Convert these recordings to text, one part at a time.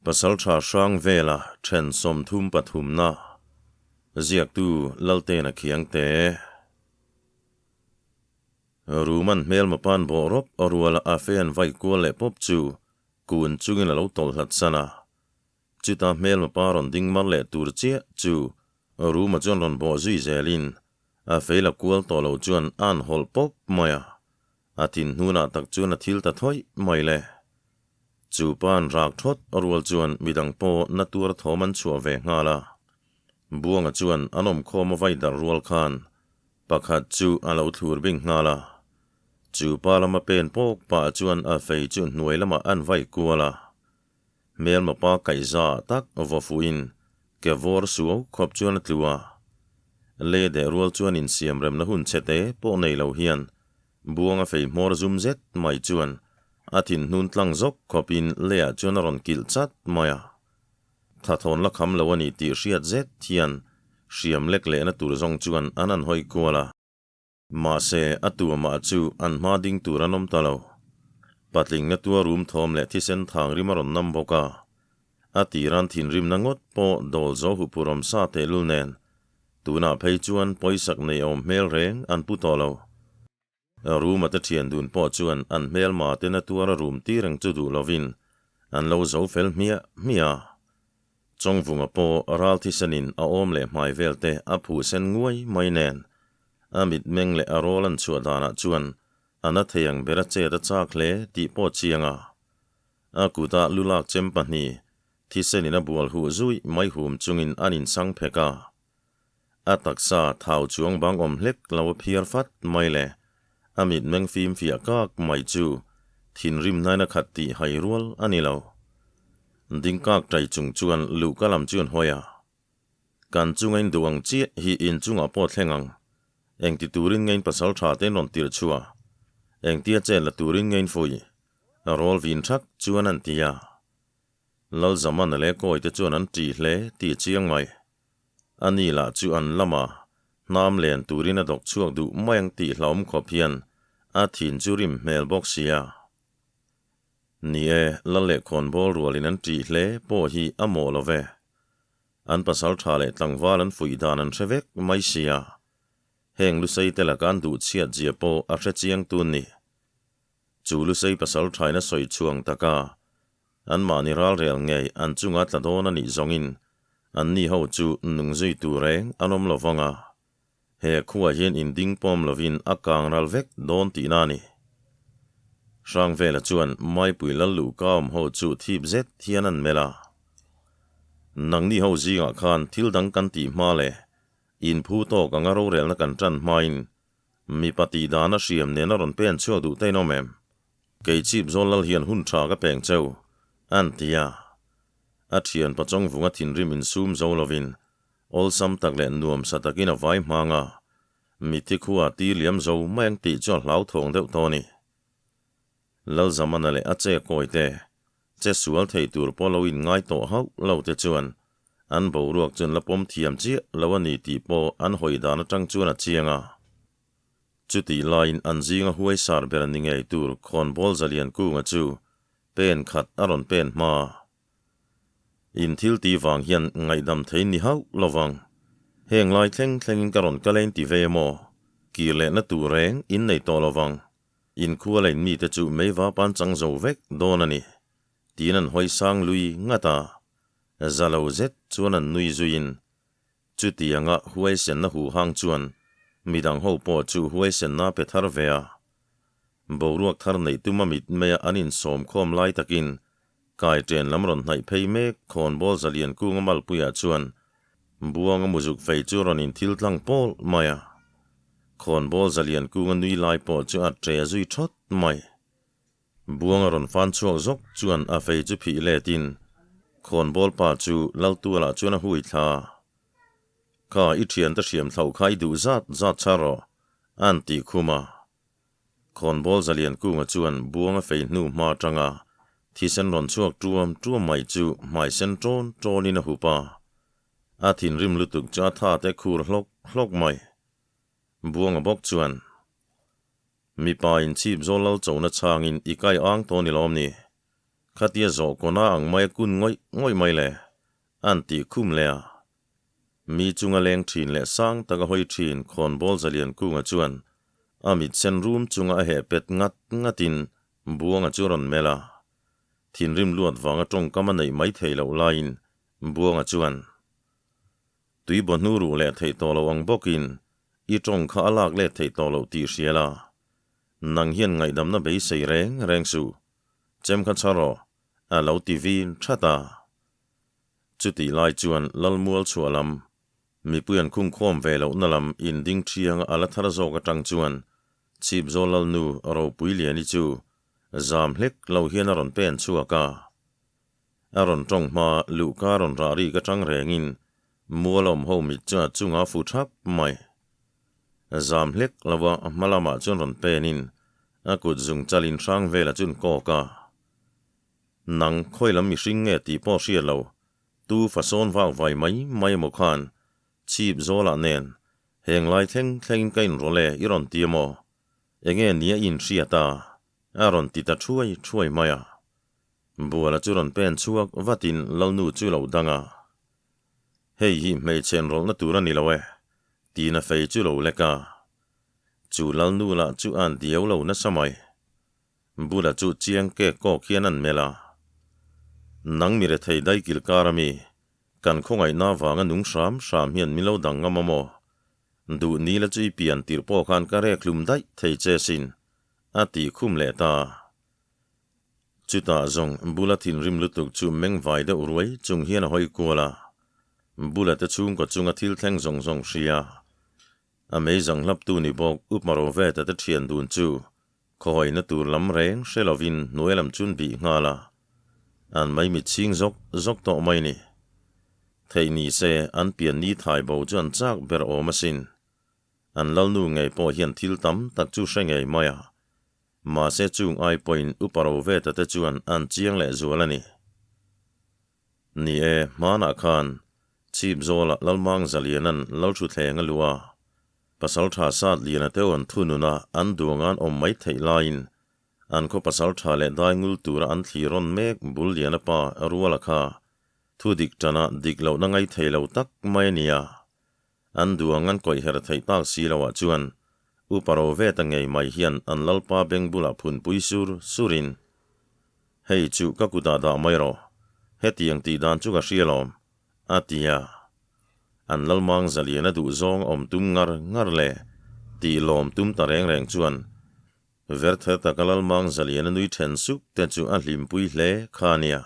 Pasalṭha hrang vela ṭhen 30 pathumna ziaktu Laltena Khiangte. Ruman hmelma pan bawh rawp a ruala a fe an vai kual leh pawp chu kun chungin a lo tawlh hlat san a. Chuta hmelma pa rawn ding mar leh tur chiah chu Ruma chuan rawn bawh zui zelin a fei la kual tawh lo chuan a an hawlh pawp mai a. A thin hnunah tak chuan a thil ta thawih mai le. Chu pa an rak thawt rual chuan midang pawh na tuar thawm an chhuah ve nghal a. Buanga chuan an awmkhawm a vai darh rual khan pakhat chu a lo thlur bing nghal a. Chu pa lama pen pawk pah chuan a fei chu hnuai lamah an vai kual a. Hmelma pa kaihza tak vaw fuhin ke vawr suau khawp chuan a tlu a. Lei deh rual chuan insiam remna hun chhe te pawh nei lo hian Buanga fei hmawr zum zet mai chuan a thinhnun tlang zawk khawpin leiah chuan a rawn kilh chat mai a. Thathawn la kham lo a ni tih hriat zet hian hriam lek lehna tur zawng chuan an han hawi kual a. Mahse, a tuamah chu an hma ding tur an awm ta lo. Patlingna tua rum thawm leh thisen thang rim a rawn nam bawk a. A tiran thinrimna ngawt pawh dawl zo huphur awm sa tehlul nen, tunah phei chuan pawisak nei awm hmel reng an pu tawh lo. Ruma te thian dun pawh chuan an hmelma te na tuara rum tir reng chu duh lovin an lo zo fel hmiah hmiah a. Chawngvunga pawh ral thisenin a awm leh hmai vel te a phuh sen nguai mai nen, a mitmeng leh a rawl an chhuah danah chuan a na thei ang ber a chet a chak hle tih pawh chiang a. A kutah lu lak chem pahnih thisenin a bual huh zui mai hum chungin an insang phek a. A taksa thau chuang bang awm hlek lo a phiar fat mai le, a mitmeng fim fiah kak mai chu thinrim hnaina khat tih hai rual a ni lo. Ding kak tai chung chuan luhka lam chu an hawi a. Kan chunga in duh ang chiah hi in chungah pawh thleng ang. Engti turin nge in pasal tha te in rawn tirh chhuah? Engtia chet la turin nge in fuih? Rawl vin thak chuan an ti a. Lalzamana leh Kawite chuan an ṭih hle tih chiang mai. A ni lah chu an lama hnam len turin a dawk chhuak duh mai ang tih hlauhawm khawp hian a thin chu rim hmel bawk sia. Ni e, Lal leh Khawnbawl rualin an ṭih hle pawh hi a mawh lo ve. An pasal ṭha leh tlangval an fuih dan an hre vek mai sia. Heng lusei te laka an duh chhiat zia pawh a hre chiang tun ni. Chu lusei pasal ṭhain a sawi chhuang taka Anmahni ralrel ngei an chunga tla dawn a nih zawngin anni ho chu nung zui tur reng an awm lo vang a, he khuah hian inding pawm lovin a kang ral vek dawn tihna a ni. Hrangvela chuan Maipui lal luhka awm ho chu thip zet hian an melh a, Nangni ho zingah khan thil dang kan tih hma leh inphu tawk anga rorelna kan tan hmain mipa tih dana hriam nena rawn pen chhuak duh te in awm em? Kei chip zawl lal hian hun tha ka peng cheu, an ti a. A thian pachawng vunga thinrim insum zo lovin awlsam tak leh nuamsa takin a vai hmang a, mitthi khua ti liam zo mai ang tih chu a hlauthawng deuh tawh a ni. Lalzamana leh a che kawi te, che sual thei tur pawh lo inngai tawh hauh lo te chuan an boruak chuan la pawm thiam chiah lo a ni tih pawh an hawi dan atang chuan a chiang a. Chutih laiin an zinga huai sar ber ni ngei tur khawnbawl zalian kunga chu pen khat a rawn pen hma. In thil tih vang hian ngaihdam thei ni hauh lo vang. Heng lai thleng thlengin ka rawn kal ein ti ve maw? Kir lehna tur reng in nei tawh lo vang. In khua la in mite chu meiva pan chang zo vek dawn a ni. Tiin an hawi sang lui ngat a. Za lo zet chuan an nui zuiin Chutianga huaisenna huhang chuan midang ho pawh chu huaisenna pe thar ve a. Boruak thar neih tuma mitmeia an insawm khawm lai takin kai ṭen lam rawn hnaih phei mek khawnbawl zalian kunga malpuiah chuan Buanga muzuk fei chu rawn inthil tlang pawl mai a. Khawnbawl zalian kunga nui lai pawh chu a ṭe zui ṭhawt mai. Buanga rawn fan chhuak zawk chuan a fei chu phih letin khawnbawl pa chu Laltualah chuan a hui thla. Kha i thiante hriam thlauh kha i duh zat zat char rawh, an tih khum a. Khawnbawl zalian kunga chuan Buanga fei hnu hma atanga thisen rawn chhuak tuam tuam mai chu hmai sen ṭawn ṭawnin a hup a. A thinrim lutuk chu a tha te khur hlawk hlawk mai. Buanga bawk chuan. Mipa in chhip zawl lal chona changin i kai ang tawh ni lawm ni? Khatia zawh kawna ang mai a kun ngawih ngawih mai le, an tih khum leh a. Mi chunga leng thin leh sang taka hawi thin khawnbawl zalian kunga chuan a mit sen rum chunga a heh pet ngat ngatin Buanga chu a rawn melh a. Thinrim luat vanga tawngkam a neih mai theih loh laiin Buanga chuan, Tui baw hnu ruh leh theih tawh loh ang bawkin i tawng kha a lak let theih tawh loh tih hria la. Nang hian ngaihdamna beisei reng reng suh. Chem kha chhar rawh, a lo ti vin that a. Chutih lai chuan Lalmual chhuah lam, mipui an khungkhawm ve lohna lam inding thianga a la thar zawk atang chuan Chhipzawl Lalnu Ropui Liani chu zam hlek lo hian a rawn pen chhuak a. A rawn tawng hma luhka rawn rah rik atang rengin mual awm ho mit chu a chunga fu thap mai. Zam hlek lova hma lamah chuan rawn penin a kut zung chalin hrang velah chuan kawk a. Nang khawi lam mihring nge tih pawh hriat lo, tu fasawn vak vai mai mai emaw khan chhip zawlah nen heng lai thleng thlengin ka inrawlh e i rawn ti emaw? Enge nia i inhriat a? A rawn ti ta thuai thuai mai a. Buala chu rawn pen chhuak vatin Lalnu chu lo dang a. Hei hi hmeichhe inrawlhna tur a ni lo e, tiin a fei chu lo lek a. Chu Lalnu lah chu a diau lo nasa mai. Bula chu chiang kek kawk hian an melh a. Nang mi rethei dai kil kar ami, kan khawngaihna vanga nung hram hram hian min lo dang ngam a maw? Duh ni la chu i pian tirh pawh khan ka rek hlum daih thei che sin, a tih khum leh ta. Chutah zawng Bula thinrim lutuk chu meng vai deuh ruai chung hian a hawi kual a, Bula te chhungkaw chunga thil thleng zawng zawng hria. A meizang hlaptu ni bawk Upma Roveta te thian dun chu khawhawina tur lam reng hre lovin hnuai lam chun bih nghal a, an maimit chhing zawk zawk tawh mai ni. Theih ni se an pian ni thai bo chu an chak ber awm asin. An lalnu ngei pawh hian thil tam tak chu hre ngei mai a, Mahse chung ai pawhin upa ro ve ta te chuan an chiang leh zual a ni. Ni e, hmanah khan Chhip Zawla Lalmang Zaliana'n Lalthuthleng a luh a, Pasaltha Sat Liana te an thunun a an duanga'n awm mai theih laiin an khaw pasaltha leh dai ngul tura an thli rawn mek bul Liana pa Ruala kha thu dik tana dik lohna ngai thei lo tak mai a ni a. An duang an kawih her theih tak si loah chuan Upa Roveta ngei mai hian an lalpa beng bulah phunpui sur surin, Hei chu ka kutah dah mai rawh, hetiang tih dan chu ka hria lawm, a ti a. An lalmang zalian a duh zawng a awm tum ngar ngar le tih lawm tum ta reng reng chuan Verther taka lalmang zalian a nui then suk te chu a hlimpui hle kha a nia.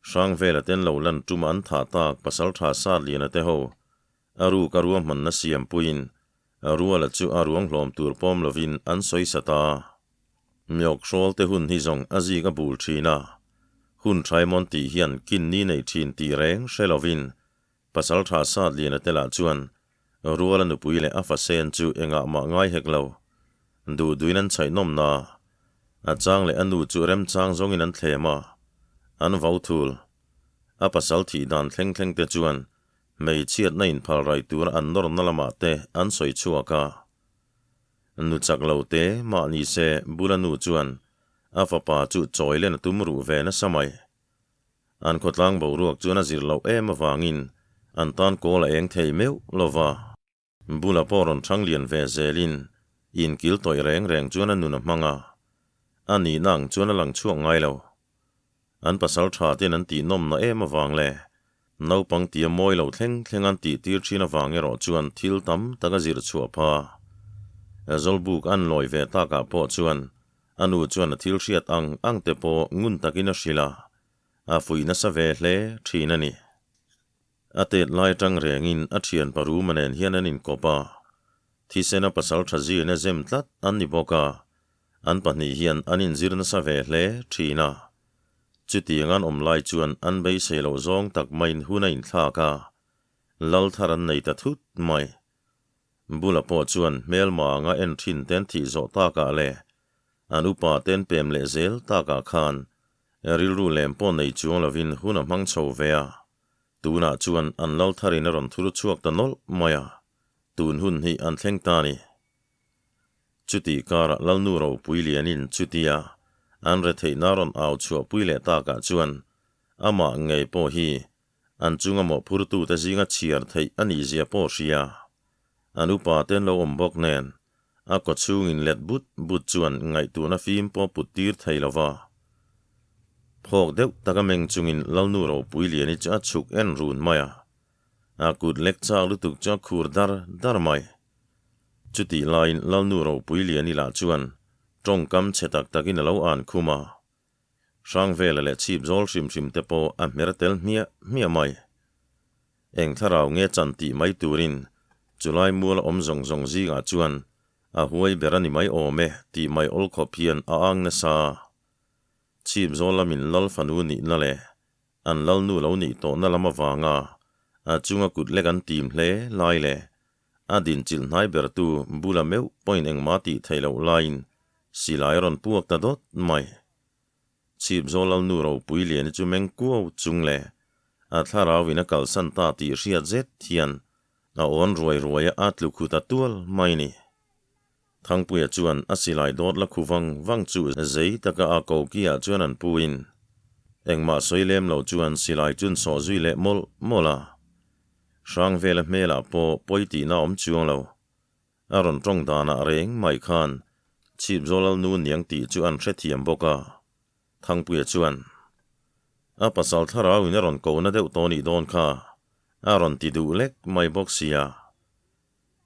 Hrangvela ten lo lan tum an thah tak pasaltha Satliana te ho a ruk a ruahmanna siam puiin Ruala chu a ruang hlawm tur pawm lovin an sawi sa ta. Miawk hrawl te hun hi zawng a zik a bul thin a, hun thaimawm tih hian kin ni nei thin tih reng hre lovin pasaltha Satliana te lah chuan Ruala nupui leh a fasen chu engah mah ngai hek lo. Duh duin an chhaih nawm na. A chang leh a nu chu remchang zawngin an thlem a, an vau thul. A pasal thih dan thleng thleng te chuan hmeichhiatna inphal rai tura an nawrna lamah te an sawi chhuak a. Nu chak lo te mah ni se bula nu chuan a fapa chu chawi len a tum ruh ve nasa mai. An khawtlang boruak chuan a zir loh em avangin an tan kawl a eng thei meuh lo va. Bula pawh rawn thang lian ve zelin inkil tawih reng reng chuan a nun a hmang a, a nihna ang chuan a lang chhuak ngai lo. An pasal tha ten an tih nawmna em avang leh naupang tia mawi lo thleng thleng an tih tir thin avang erawh chuan thil tam tak a zir chhuah pha. Zawlbuk an lawi ve takah pawh chuan a nu chuan a thil hriat ang ang te pawh ngun takin a hrilh a, a fuih nasa ve hle thin a ni. A tet lai atang rengin a thian Paruma nen hian an inkawp a, thisena pasal tha zin a zem tlat an ni bawk a, an pahnih hian an inzir nasa ve hle thin a. Chutiang an awm lai chuan an beisei loh zawng tak maiin hun a inthlak a, lal thar an nei ta thut mai. Bula pawh chuan hmelma anga en thin ten thih zawh takah leh an upa ten pem leh zel takah khan rilru lem pawh nei chuang lovin hun a hmang chho ve a. Tunah chuan an lal tharin a rawn thur chhuak ta nawlh mai a, tun hun hi an thleng ta a ni. Chutih karah Lalnu ropui lianin chutia An retheihna rawn au chhuahpui leh takah chuan amah ngei pawh hi an chunga mawhphurtute zinga chhiar theih a nihzia pawh hria. An upa te an lo awm bawk nen a kawchhungin let but but chuan ngaihtuahna fim pawh put tir thei lo va. Phawk deuh taka meng chungin Lalnu ropui liani chu a chhuk en run mai a. A kut lek chak lutuk chu a khur dar dar mai. Chutih laiin Lalnu ropui liani lah chuan tawngkam chhe tak takin a lo an khum a. Hrangvela leh chhip zawl hrim hrim te pawh a hmer tel hmiah hmiah mai. Eng thlarau nge chan tih mai turin chulai mual awm zawng zawng zingah chuan a huai ber a ni mai awm e tih mai awl khawp hian a ang nasa. Chhip zawl lamin Lal fanu nihna leh an Lalnu lo nih tawhna lam avanga a chunga kut lek an tim hle lai leh a dinchilh hnai bertu bula meuh pawhin engmah tih theih loh laiin silai a rawn puak ta dawt mai. Chhip zawl Lalnu ropui liani chu meng kuau chung leh a thlarau in a kalsan ta tih hriat zet hian a awn ruai ruai a a tlu khut a tual mai ni. Thangpuia chuan a silai dawt la khu vang vang chu zei taka a koki ah chuan an pu in engmah sawi lem lo chuan silai chun sawh zui leh mawlh mawlh a. Hrangvela hmelah pawh pawi tihna awm chuang lo. A rawn tawng danah reng mai khan chhip zawl nu niang tih chu an hrethiam bawk a. Thangpuia chuan, A pasal thlarau in a rawn kohna deuh tawh nih dawn kha, a rawn ti duh lek mai bawk sia.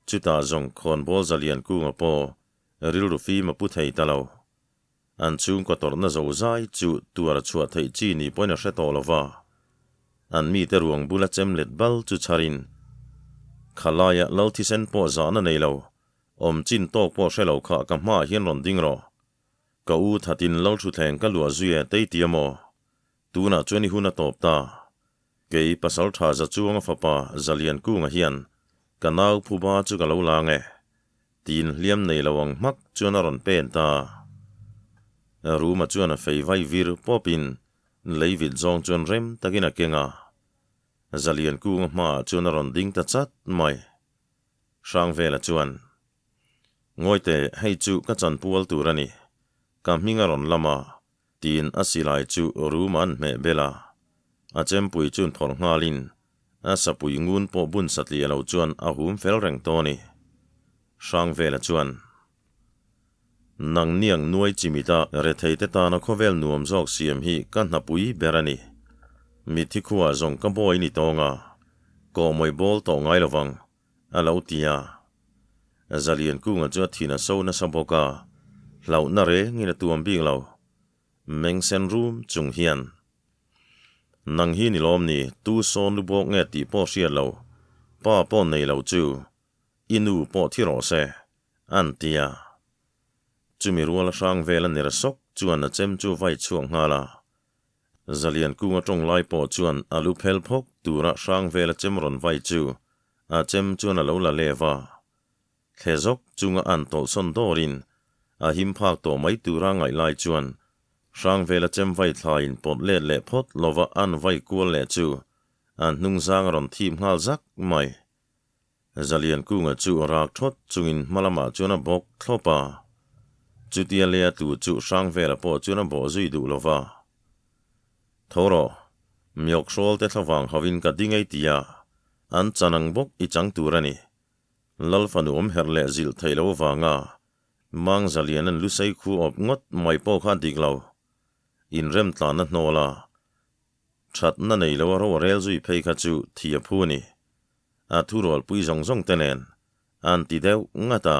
Chutah zawng khawnbawl zalian kunga pawh rilru fim a pu thei ta lo. An chhungkaw tawrhna zo zai chu tuar chhuah theih chi ni pawhin a hre tawh lo va. An mite ruang bula chem let bal chu chharin Khalaia lal thisen pawh zahna nei lo, awm chin tawk pawh hre lo kha ka hmaah hian rawn ding rawh. Ka u thatin lal thutthleng ka luah zui e tei tia maw? Tunah chuan i hun a tawp ta. Kei pasal tha za chuanga fapa Zalian Kunga hian ka nau phuba chu ka lo lang e. Tiin hliam nei lo ang hmak chuan a rawn pen ta. Ruma chuan a fei vai vir pawpin lei vit zawng chuan rem takin a keng a. Zalian Kunga hmaah chuan a rawn ding ta chat mai. Hrangvela chuan, Ngawite, hei chu ka chanpual tur a ni. Ka hming a rawn lam a, Tiin a silai chu room an hmeh bel a, a chempui chuan phawrh nghalin a sapui ngun pawh bun satliah lo chuan a hum fel reng tawh a ni. Hrangvela chuan, Nang niang nuai chimita retheite tana khawvel nuam zawk siam hi ka hnapui ber a ni. Mitthi khuaah zawng ka bawi ni tawng a, kawhmawih bawl tawh ngai lovang, a lo ti a. Zalian kunga chu a thin a so nasa bawk a, hlauhna rengin a tuam bik lo. Meng sen rum chung hian, Nang hi ni lawm ni, tu sawn lu bawk nge tih pawh hriat lo, pa pawh nei lo chu, i nu pawh thi rawh se, an ti a. Chumi rual a hrang vel a ner sawk chuan a chem chu vai chhuak nghal a. Zalian kunga tawng lai pawh chuan a lu phel phawk tura hrang vela chem rawn vai chu a chem chuan a lo la lev a. Thle zawk chunga an tawlhsawn dawrin a him phak tawh mai tura ngaih lai chuan hrang vela chem vai thlaiin pawt let leh phawt lova an vai kual leh chu an hnungzang a rawn thip nghal zak mai. Zalian kunga chu rak thawt chungin hma lamah chuan a bawk thlawp a. Chutia lei a tlu chu Hrangvela pawh chuan a bawh zui duh lo va. Tho rawh, miawk hrawl te thlavang hauhin ka ding ei tia, an chan ang bawk i chang tur a ni. Lal fanu awm herh leh zilh theih lo vanga Mang Zalian an lusei khu awp ngawt mai pawh kha a dik lo. Inremtlanna hnawl a, Thatna nei lo a ro a rel zui phei kha chu thi a phu a ni. A thurualpui zawng zawng te nen an ti deuh ngat a.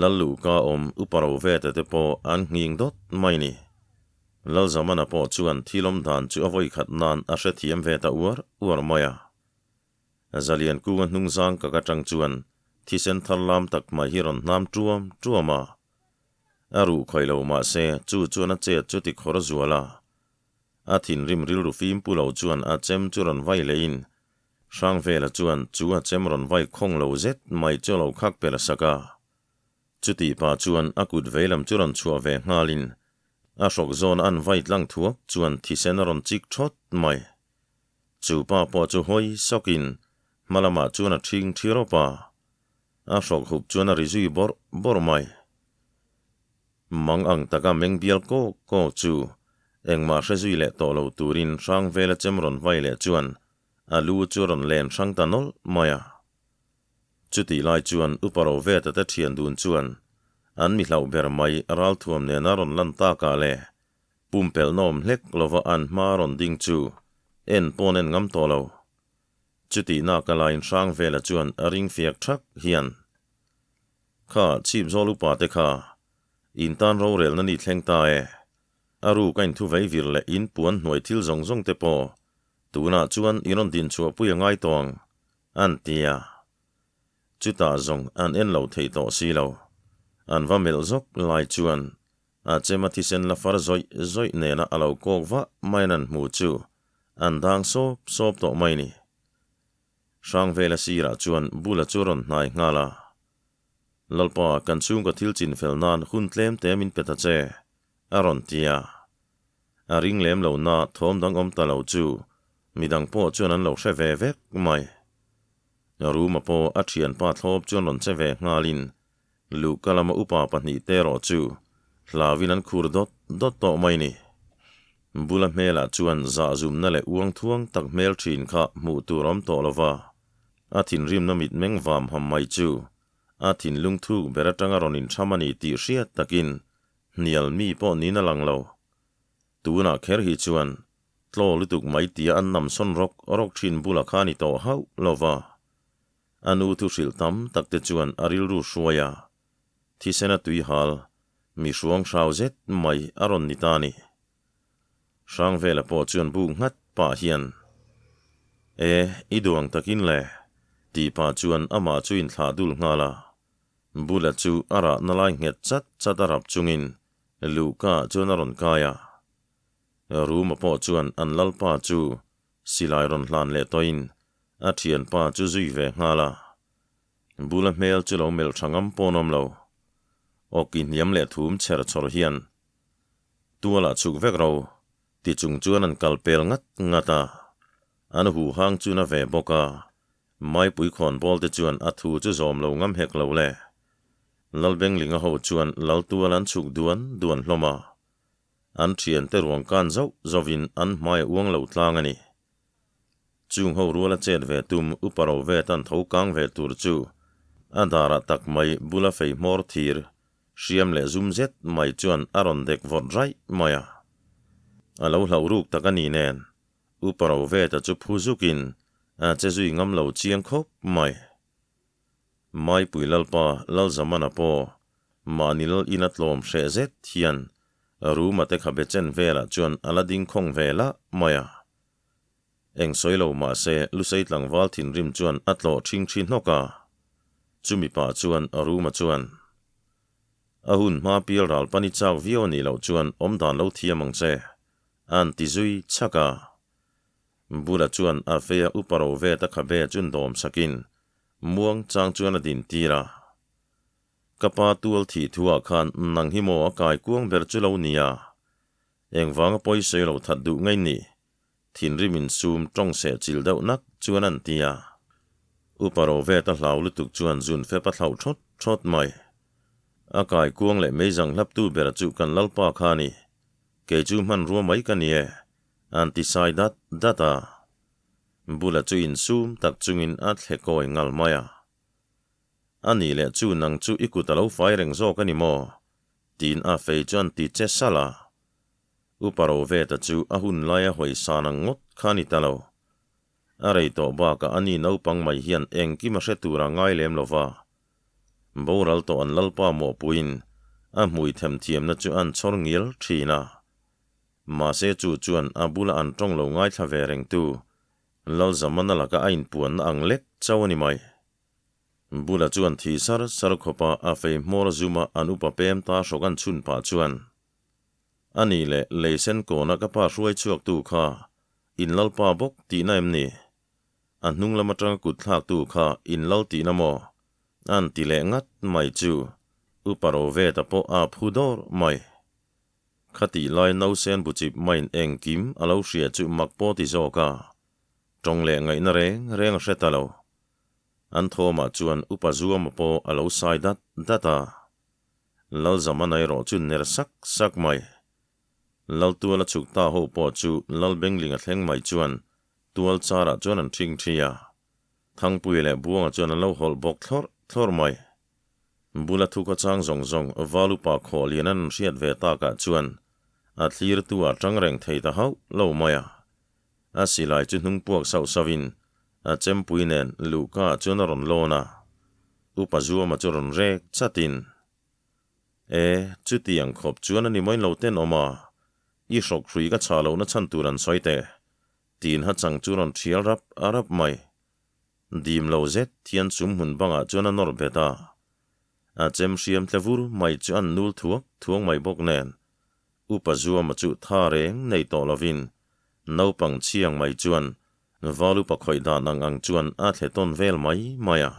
Lalluhka awm upa ro ve te te pawh an nghing dawt mai ni. Lalzamana pawh chuan thil awm dan chu a vawikhat nan a hrethiam ve ta uar uar mai a. Zalian kunga hnungzang kak atang chuan thisen thar lam tak mai hi rawn hnam tuam tuam a. A ruh khawih lo mahse chu chuan a chet chu ti khawr zual a. A thinrim rilru fim pu lo chuan a chem chu rawn vai leh in Hrangvela chuan chu a chem rawn vai khawng lo zet mai chu a lo khak pel a sak a. Chutih pah chuan a kut veilam chu rawn chhuah ve nghal in a hrawk zawn a an vai tlang thuak chuan thisen a rawn chik thawt mai. Chu pa pawh chu hawi sawk in hma lamah chuan a ṭhing ṭhi rawp a. A hrawk hup chuan a ri zui bawrh bawrh mai. Mang ang taka meng bial kawk kawk chu engmah hre zui leh tawh lo turin Hrangvela chem rawn vai leh chuan a lu chu a rawn len hrang ta nawlh mai a. Chutih lai chuan Upa Roveta te thian dun chuan an mi hlauh ber mai ralthuam nena rawn lan takah leh pumpelh nawm hlek lova an hma rawn ding chu en pawn en ngam tawh lo. Chutih nak a lain Hrangvela chuan a ring fiak thak hian, Kha chhip zawl upa te kha, in tan rorelna ni thleng ta e. A ruk a inthu vei vir leh in puan hnuai thil zawng zawng te pawh tunah chuan i rawn din chhuahpui a ngai tawh ang, an ti a. Chutah zawng an en lo thei tawh si lo. An va melh zawk lai chuan a chem a thisen la far zawih zawih nena a lo kawk vah maiin an hmu chu an dang sawp sawp tawh mai ni. Hrangvela sirah chuan bula chu a rawn hnai nghal a. Lalpa, kan chhungkaw thil chin fel nan hun tlem te min pe ta che, a rawn ti a. A ring lem lo na thawm dang awm ta lo chu midang pawh chuan an lo hre ve vek mai. Ruma pawh a thianpa thlawp chuan rawn che ve nghalin luhka lama upa pahnihte erawh chu hlauin an khur dawt dawt tawh mai ni. Bula hmelah chuan zahzumna leh uang thuang tak hmel thin kha hmuh tur awm tawh lo va, a thinrimna mitmeng vam ham mai chu a thinlung thuk ber atanga rawn intham a ni tih hriat takin hnial mi pawh niin a lang lo. Tunah kher hi chuan tlaw lutuk mai tia an nam sawn rawk rawk thin bula kha a ni tawh hauh lo va. A nu thu hrilh tam tak te chuan a rilru hruai a, thisena tui hal, mi hruang hrau zet mai a rawn ni ta a ni. Hrangvela pawh chuan buk nghat pah hian, E, i duang takin le, tih pah chuan amah chu inthlah dul nghal a. Bula chu a rahna lai nghet chat chat a rap chungin luhka chuan a rawn kai a. Ruma pawh chuan an lalpa chu silai rawn hlan leh tawhin a thianpa chu zui ve nghal a. Bula hmel chu lo melh tha ngam pawn awm lo. Awki hniam leh thum chher chhawr hian tualah chhuk vek ro ti chung chuan an kal pel ngat ngat a. An huhang chu na ve bawk a. Maipui khawnbawl te chuan a thu chu zawm lo ngam hek lo le. Lalbenglinga ho chuan Laltual an chhuk duan duan hlawm a. An thiante ruang kan zauh zauhin an hmai a uang lo tlang a ni. Chung ho ruala chet ve tum upa ro ve tan tho kang ve tur chu a darah tak mai bula fei hmawr thir hriam leh zum zet mai chuan a rawn dek vawt raih mai a. A lo hlauh ruk tak a ni nen Upa ro ve ta chu phu zukin a che zui ngam lo chiang khawp mai. Maipui Lalpa Lalzamana pawh mahni lal ina tlawm hreh zet hian Ruma te khabe chen velah chuan a la ding khawng ve lah mai a. Eng sawi lo mah se Lusei tlangval thinrim chuan a tlawh ṭhing ṭhi hnawk a. Chumi pah chuan Ruma chuan, A hun hma pial ral pani chak viau a nih loh chuan awmdan lo thiam ang che, a'n ti zui chhak a. Bula chuan a feia upa ro ve ta khabe chun dawm sakin muang chang chuan a din tir a. Ka pa tual thih thuah khan nang hi maw a kai kuang ber chu lo nia. Engvanga pawi sawi lo that duh ngei ni? Thinrim insum tawng seh chil deuh nak chuan an ti a. Upa ro ve ta hlau lutuk chuan zun fep a thlauh thawt thawt mai. A kai kuang leh meizang hlaptu ber chu kan lalpa kha a ni. Kei chu hmanrua mai ka ni e, an ti sai dat dat a. Bula chu insum tak chungin a thle kawi ngal mai a. A nih leh chu nang chu i kut a lo fai reng zawk a ni maw? Tiin a fei chuan ti che salh a. Upa Roveta chu a hun laia hawi san ang ngawt kha a ni ta lo. A rei tawh bakah a ni naupang mai hian engkim a hre tur a ngai lem lo va. Boral tawh an lalpa mawhpuiin a hmui themthiamna chu an chhawr ngial thin a. Mahse chu chuan a bula an tawng lo ngaithla ve rengtu Lalzamana laka a inpuanna ang lek chauh a ni mai. Bula chuan thi sar sar khawpa a fei hmawr zuma an upa pem ta hrawk an chhun pah chuan, A nih leh lei sen kawna ka pa hruai chhuaktu kha in lalpa bawk tihna em ni? A hnung lam atanga kut thlaktu kha in lal tihna maw? A'n ti leh ngat mai chu upa Roveta pawh a phu dawr mai. Khatih lai nausen buchip maiin engkim a lo hria chu mak pawh ti zawk a, tawng leh ngaihna reng reng a hre ta lo. An thawmah chuan upa Zuama pawh a lo sai dat dat a. Lalzamana erawh chu ner sak sak mai. Laltuala chhuk ta ho pawh chu Lalbenglinga thleng mai chuan tual charah chuan an ṭhing ṭhi a. Thangpuia leh Buanga chuan an lo hawlh bawk thlawrh thlawrh mai. Bula thu khaw chang zawng zawng Valupa khawh lian an hriat ve takah chuan a thlirtu ah ṭang reng thei ta hauh lo mai a. A silai chu hnung puak sauh sauhin a chempui nen luhka ah chuan a rawn lawn a. Upa Zuama chu rawn rek chatin, E, chutiang khawp chuan a ni mawi lo tenawm a, i hrawk hrui ka chhah lohna chhan tur an sawi teh, tiin ha chang chu rawn ṭhial rap rap mai. Dim lo zet hian chum hmun bangah chuan a nawr bet a. A chem hriam tle vur mai chu an nul thuak thuak mai bawk nen, Upa Zuama chu tha reng nei tawh lovin naupang chhiang mai chuan Val upa khawih dan ang ang chuan a thle tawn vel mai mai a.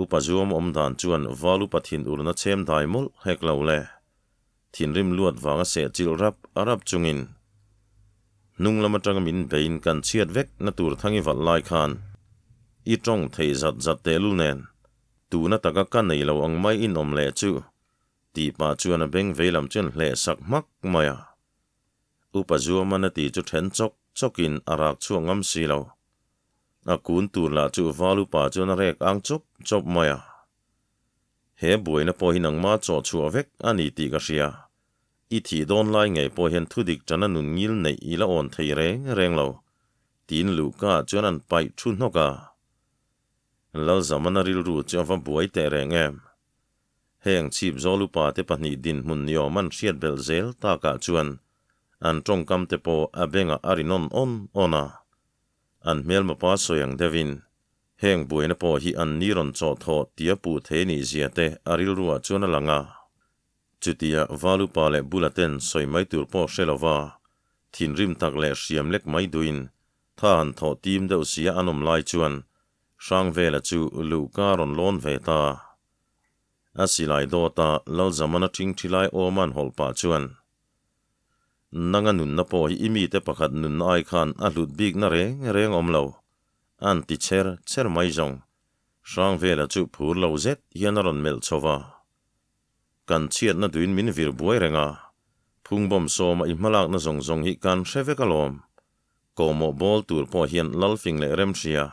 Upa Zuama awm dan chuan Val upa thinurna chhem dai mawlh hek lo le. Thinrim luat vanga seh chilh rap rap chungin hnung lam atanga min beiin kan chhiat vek na tur thang i valh lai khan i tawng thei zat zat tehlul nen tuna taka ka nei lo ang mai in awm leh chu tih pah chuan a beng vei lam chuan hleh sak hmak mai a. Upa Zuaman a ti chu then chawk chawkin a rak chhuak ngam si lo. A kun tur lah chu val upa chuan a rek ang chawp chawp mai a. He buaina pawh hi nangma chaw chhuah vek a ni tih ka hria. I thih dawn lai ngei pawh hian thudik ṭana nun ngil neih i la awn thei reng reng lo, tiin luhka ah chuan an paih thu hnawk a. Lalzamana rilru chu a va buai teh reng em. Heng chhip zawl upa te pahnih dinhmun ni awm an hriat belh zel takah chuan an tawngkam te pawh a bengah a ri nawn awn awn a. An hmelmapa sawi ang deuhin Heng buaina pawh hi an ni rawn chawh thawh tia puh thei nih zia te a rilruah chuan a lang a. Chutia Valupa leh Bula ten sawi mai tur pawh hre lova thinrim tak leh hriam lek mai duhin tha han thawh tim deuh sia an awm lai chuan Hrangvela chu luhka rawn lawn ve ta. A silai dawta Lalzamana ṭhingṭhi lai awma an hawlh pah chuan Nanga nunna pawh hi i mite pakhat nunna ai khan a hlut bikna reng reng awm lo. An ti cher cher mai zawng. Hrangvela chu phur lo zet hian a rawn melh chho va. Kan chhiatna duin min vir buai reng a, phungbawm sawma i hmalakna zawng zawng hi kan hre vek alawm. Kawhmawh bawl tur pawh hian Lalfing leh Remhria,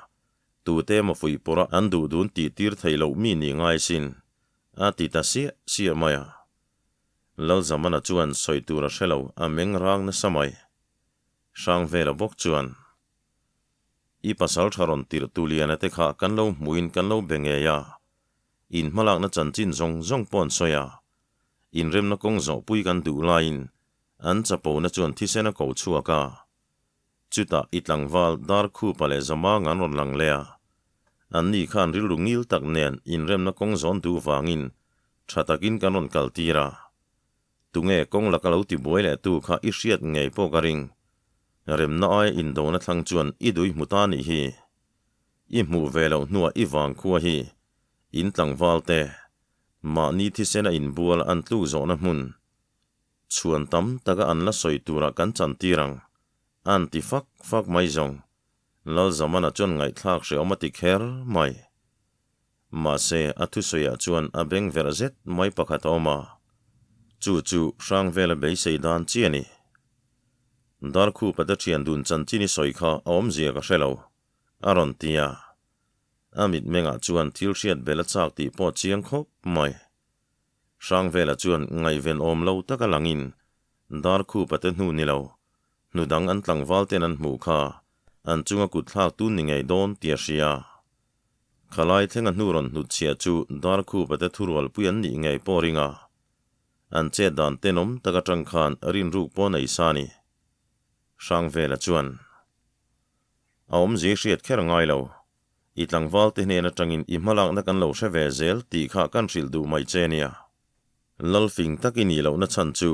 tute emaw fuihpawrh a an duh dun tih tir theih loh mi ni ngai sin, a ti ta siah siah mai a. Lalzamana chuan sawi tur a hre lo, a meng rang nasa mai. Hrangvela bawk chuan. I pasal tha rawn tirh tu Liana te kha kan lo hmuin kan lo be ngei a, in hmalakna chanchin zawng zawng pawh an sawi a, inremna kawng zawhpui kan duh laiin an chapona chuan thisen a ko chhuak a, chutah i tlangval Darkhupa leh Zamanga an rawn lang leh a, anni khan rilru ngil tak nen inremna kawng zawn duh vangin tha takin kan rawn kaltir a. Tunge kawng laka lo tibuai leh tu kha i hriat ngei pawh ka ring. Remna aia indona thlang chuan i dui hmu ta nih hi. I hmuh ve loh hnuah i vangkhua hi in tlangval te, mahni thisen a inbual an tluk zawhna hmun, chhuan tam taka an la sawi turah kan chantir ang, an ti fak fak mai zawng. Lalzamana chuan ngaihthlak hrehawm a ti kher mai. Mahse, a thusawiah chuan a beng verh zet mai pakhat a awm a, chu chu Hrangvela beisei dan chi a ni. Darkhupa te thian dun chanchin i sawi kha a awmzia ka hre lo, a rawn ti a. A mitmengah chuan thil hriat bel a chak tih pawh chiang khawp mai. Hrangvela chuan ngaihven awm lo taka langin Darkhupa te hnu ni lo, hnu dang an tlangval ten an hmuh kha an chunga kut thlak tun ni ngei dawn tih a hria. Khalai thlenga hnu rawn hnut chhiah chu Darkhupa te thurualpui an nih ngei pawh ring a, an chet dan tenawm tak atang khan rinruk pawh nei sa ni. Hrangvela chuan, A awmzia i hriat kher ngai lo. I tlangval te hnen atangin i hmalakna kan lo hre ve zel tih kha kan hrilh duh mai che nia. Lalfing tak i nih lohna chhan chu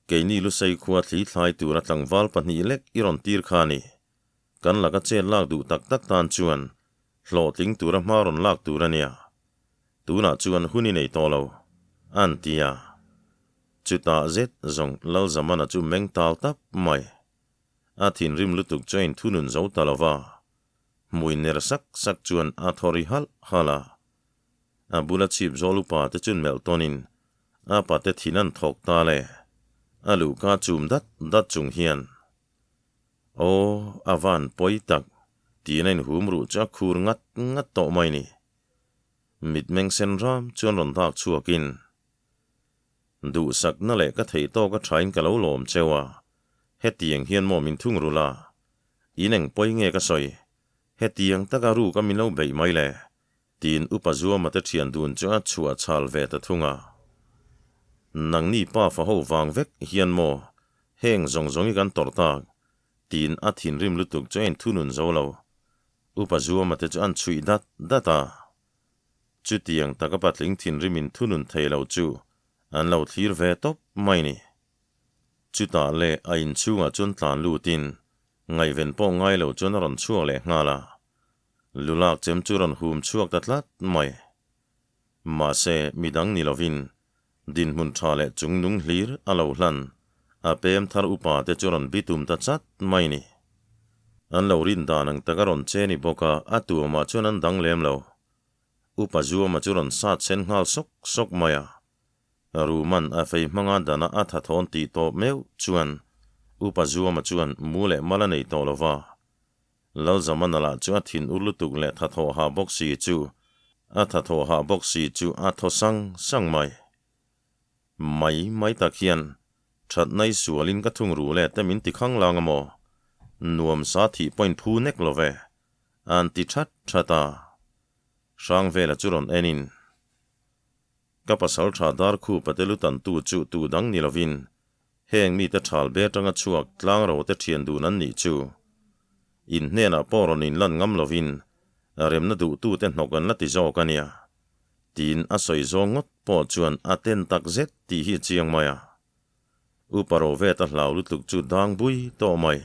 keini Lusei khua thli thlai tura tlangval pahnih lek i rawn tir kha a ni. Kan laka chet lak duh tak tak tan chuan hlawhtling tura hma rawn lak tur a nia. Tunah chuan hun i nei tawh lo, an ti a. Chutah zet zawng Lalzamana chu meng tal tap mai. A thinrim lutuk chu a inthunun zo ta lo va, hmui ner sak sak chuan a thaw ri halh halh a. A bula chhip zawl upa te chuan melh tawnin. A pate thin an thawk ta le. A luhka chum dat dat chung hian, Aw, a van pawi tak, tiin a inhum ruh chu a khur ngat ngat tawh mai ni. Mitmeng sen ram chuan rawn dak chhuakin, Duhsakna leh ka theih tawk a thain ka lo lawm cheu a, hetiang hian maw min thung rul a, in eng pawi nge ka sawi, hetiang taka ruk a min lo beih mai le, tiin Upa Zuama te thian dun chu a chhuah chhal ve ta thung a. Nangni pa fa ho vang vek hian maw heng zawng zawng hi kan tawrh tak, tiin a thinrim lutuk chu a inthunun zo lo. Upa Zuama te chu an chhuih dat dat a. Chutiang taka patling thinrim inthunun thei lo chu an lo thlir ve tawp mai ni. Chutah leh a inchhungah chuan tlan lutin ngaihven pawh ngai lo chuan a rawn chhuak leh nghal a. Lulak chem chu rawn hum chhuak ta tlat mai. Mahse, midang ni lovin dinhmun tha leh chung nung hlir a lo hlan, a pem thar upa te chu rawn bitum ta chat mai ni. An lo rin dan ang taka rawn che ni bawk a, a tuamah chuan an dang lem lo. Upa Zuama chu rawn sat sen nghal sawk sawk mai a. Ruman a fei hmanga dana a tha thawn tih tawp meuh chuan Upa Zuama chuan mu leh mal a nei tawh lo va. Lalzamana lah chu a thin ur lutuk leh tha thawh hah bawk si chu a tha thawh hah bawk si chu a thaw sang sang mai. Mai mai tak hian thatna i sualin ka thung ru le te min ti khang lang a maw? Nuam sa thih pawhin phu nek lo ve. An ti that that a. Hrangvela chu rawn en in. Ka pasal tha dar khupa te lutantu chu tu dang ni lovin heng mite thal be atanga chhuak tlang ro te thian dun an nih chu. In hnenah pawh rawn inlan ngam lovin remna duhtute hnawk an la ti zawk a nia. Tiin a sawi zawng ngawt pawh chuan a ten tak zet tih hi a chiang mai a. Upa Roveta hlau lutuk chu dang bui tawh mai.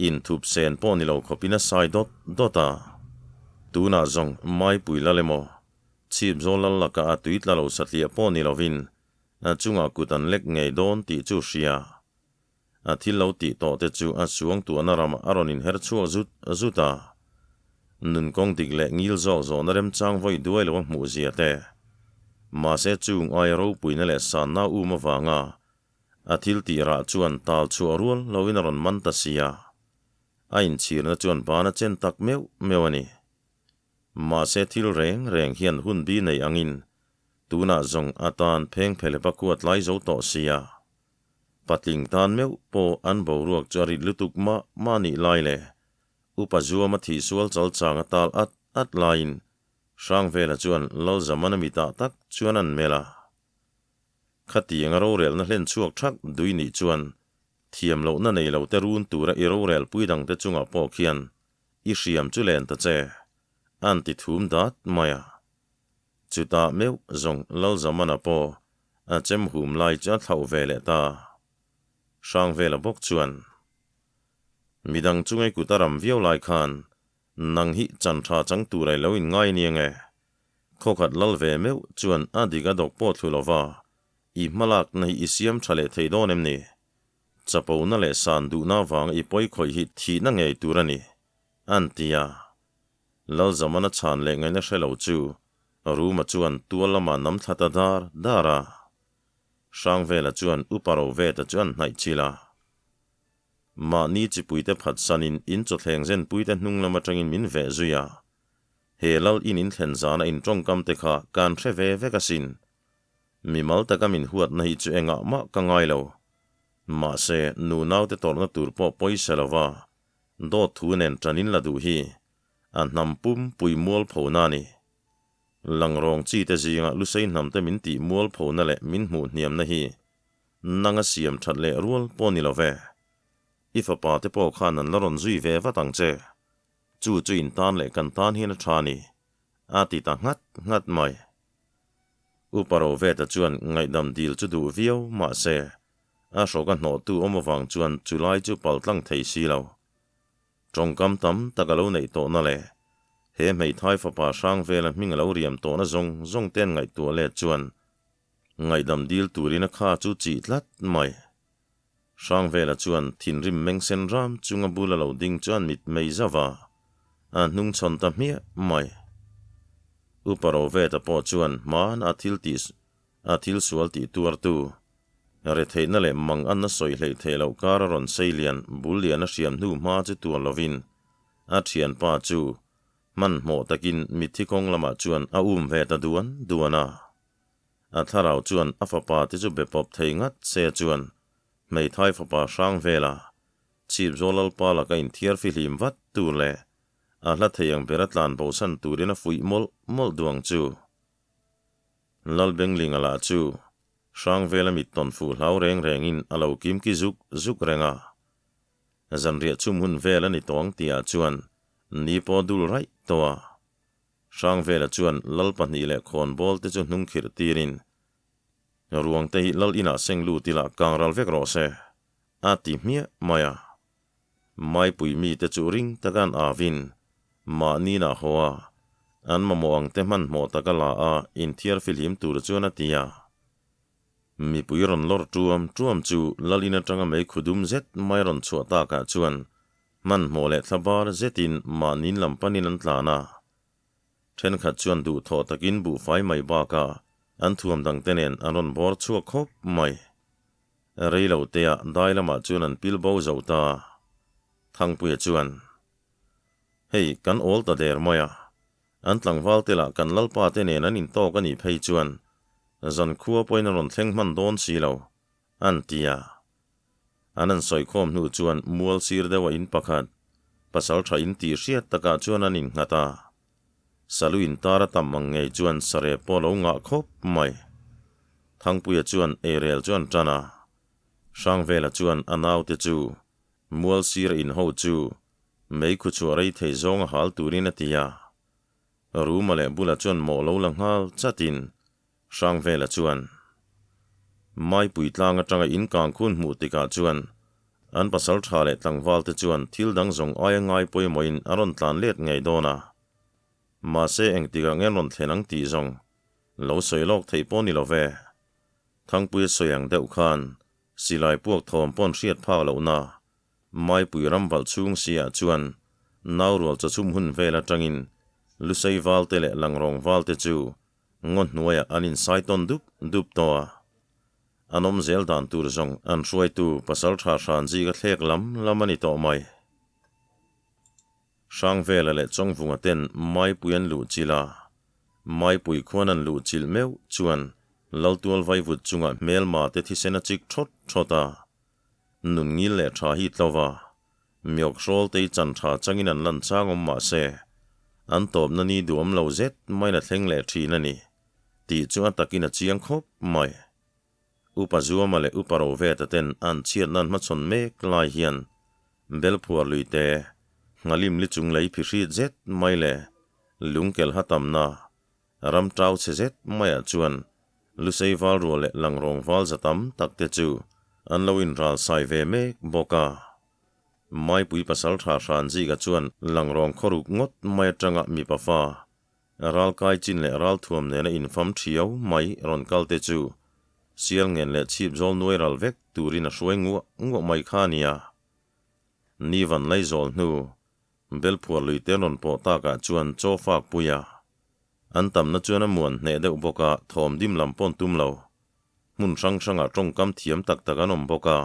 Inthup sen pawh ni lo khawpin a sai dawt dawt a. Tunah zawng Maipui lal emaw, Chhip zawl lal lakah a tui tla lo satliah pawh ni lovin a chungah kut an lek ngei dawn tih chu hria. A thil lo tih tawh te chu a suang tuahna ramah a rawn inher chhuak zut zut a. Nunkawng dik leh ngil zawk zawhna remchang vawi duai lo a hmuh zia te. Mahse chung aia ropuina leh sanna um avanga a thil tih rah chuan tal chhuah rual loin a rawn man ta si a. A inchhirna chuan ban a chen tak meuh meuh a ni. Mahse thil reng reng hian hun bi nei angin tunah zawng atan pheng phelepa kuat lai zo tawh si a. Patling tan meuh pawh an boruak chu a rit lutuk mah mah nih lai leh Upa Zuama thihsual chal chang a tal at at laiin Hrangvela chuan Lalzamana mitah tak chuan an melh a. Khatiang a rorelna hlen chhuak thak dui nih chuan thiam lohna nei lo te run tura i rorel pui dangte chungah pawh khian i hriam chu len ta che, an ti thum dat mai a. Chutah meuh zawng Lalzamana pawh a chem hum lai chu a thlauh ve leh ta. Hrangvela bawk chuan, Midang chungai kut a ram viau lai khan nang hi chan tha chang tur ai lo in ngai nia nge? Khawkhat lal ve meuh chuan a dik a dawk pawh thlu lova, i hmalakna hi i siam tha leh thei dawn em ni? Chapona leh san duhna avanga i pawi khawih hi thihna ngei tur a ni, an ti a. Lalzamana chhan leh ngaihna hre lo chu Ruma chuan tual lamah nam thla ta dar dar a. Hrangvela chuan Upa Roveta chu an hnaih chilh a. Mahni chipuite phatsanin in chawthleng zenpuite hnung lam atangin min veh zui a. He lal in inthlen zana in tawngkam te kha kan hre ve vek asin. Mimal taka min huatna hi chu engah mah ka ngai lo. Mahse, nu naute tawrhna tur pawh pawisa lo va, dawt thu nen ṭan in la duh hi a hnam pum pui mualphona a ni. Langrawng chi te zinga Lusei hnam te min tih mualphona leh min hmuh hniamna hi nang a siam ṭhat leh rual pawh ni lo ve. I fapa te pawh khan an la rawn zui ve vat ang che. Chu chu in tan leh kan tan hian a ṭha a ni, a ti ta nghat nghat mai. Upa Roveta chuan ngaihdam dil chu duh viau mahse, a hrawk a hnawhtu awm avang chuan chulai chu paltlang thei si lo. Tawngkam tam tak a lo neih tawhna leh he hmeithai fapa hrang vela hming a lo riam tawhna zawng zawng te an ngaihtuah let chuan ngaihdam dil turin a kha chu chih tlat mai. Hrangvela chuan thinrim meng sen ram chunga bula lo ding chuan mit mei zauh a, a hnung chhawn ta hmiah mai. Upa Roveta pawh chuan hmana a thil tih. A thil sual tih tuartu, retheihna leh mang anna sawi hleih theih loh kara rawn sei lian bul lian a hriam hnu hma chu tuar lovin a thianpa chu hmanhmawh takin mitthi kawng lamah chuan a um ve ta duan duan a. A thlarau chuan a fapa te chu be pawp thei ngat se chuan hmeithai fapa hrang vela chhip zawl lalpa laka inthiar fihlim vat tur leh a hla thei ang bera tlan bosan turin a fuih mawlh mawlh duang chu. Lalbenglinga lah chu Hrangvela mit tawn fuh hlau reng rengin a lo kimki zuk zuk reng a. Zanriah chhum hun vel a ni tawh ang tihah chuan ni pawh dul raih tawh a. Hrangvela chuan lal pahnih leh khawnbawl te chu hnung khirh tirin, Ruang te hi lal inah seng lut ila kang ral vek rawh se, a ti hmiah mai a. Maipui mite chu ring taka an avin mahni inah haw a, an mamawh ang te hmanhmawh taka la a inthiar fihlim tur chuan a ti a. Mipui rawn lawr tuam tuam chu lal in atanga mei khu dum zet mai rawn chhuah takah chuan hmanhmawh leh thlabar zetin mahni in lam panin an tlan a. Thenkhat chuan duhthawh takin buhfai mai bakah an thuam dangte nen an rawn bawr chhuak khawp mai. Rei lo teah dai lamah chuan an pil bo zo ta. Thangpuia chuan, Hei, kan awl ta der mai a. An tlangval te lah kan lalpa te nen an intawk a nih phei chuan zankhua pawhin a rawn thleng hman dawn si lo, an ti a. An an sawikhawm hnu chuan mual sir deuha in pakhat, pasal tha in tih hriat takah chuan an innghat a. Salu intar a tam ang ngei chuan sarep pawh a lo ngah khawp mai. Thangpuia chuan eirel chu an tan a. Hrangvela chuan a naute chu mual sir a inho chu mei khu chhuah rei thei zawng a hal turin a ti a. Ruma leh bula chuan mawh lo la nghal chatin Hrangvela chuan Maipui tlang atanga in kang khun hmuh tikah chuan an pasal tha leh tlangval te chuan thil dang zawng aia ngai pawimawhin a rawn tlan let ngei dawn a. Mahse engtikah nge an rawn thlen ang tih zawng lo sawi lawk theih pawh ni lo ve. Thangpuia sawi ang deuh khan silai puak thawm pawn hriat phak lohna Maipui ram valh chhung siah chuan naurual chawchhum hun vel atangin Lusei valte leh Langrawng valte chu Ngaw hnuaiah an insai tawn dup dup tawh a, an awm zel dan tur zawng an hruaitu pasal tha hran zika thlek lam lam a ni tawh mai. Hrangvela leh Chawngvunga ten Maipui an luh chilh a, Maipui khuan an luh chilh meuh chuan Laltual vaivut chungah hmelma te thisen a chik thawt thawt a, nun ngil leh tha hi tlo va, Miawk hrawl te hi chan tha changin an lan chang awm mah se, an tawpna ni duhawm lo zet maiin a thleng leh thin a ni tih chu a takin a chiang khawp mai. Upa Zuama leh Upa Roveta ten an chhiatna an hmachhawn mek lai hian Belphuar lui te, Nghalim li chung lei phihrit zet mai leh Lungkelha tamna ram tau chhe zet maiah chuan Lusei val rual leh Langrawng val za tam tak te chu an lo inral sai ve mek bawk a. Maipui pasal tha hran zika chuan Langrawng khawruk ngawt mai atanga mipa fa, ralkai chin leh ralthuam nena infam thiau mai rawn kal te chu Sialngen leh Chhipzawl nuai ral vek turin a hruai nguah nguah mai kha a nia. Ni van laizawl hnu, Belphuar lui te rawn pawh takah chuan chaw fak pui a. An tamna chuan a muan hneh deuh bawk a, thawm dim lam pawn tum lo. Hmun hrang hrangah tawngkam thiam tak tak an awm bawk a,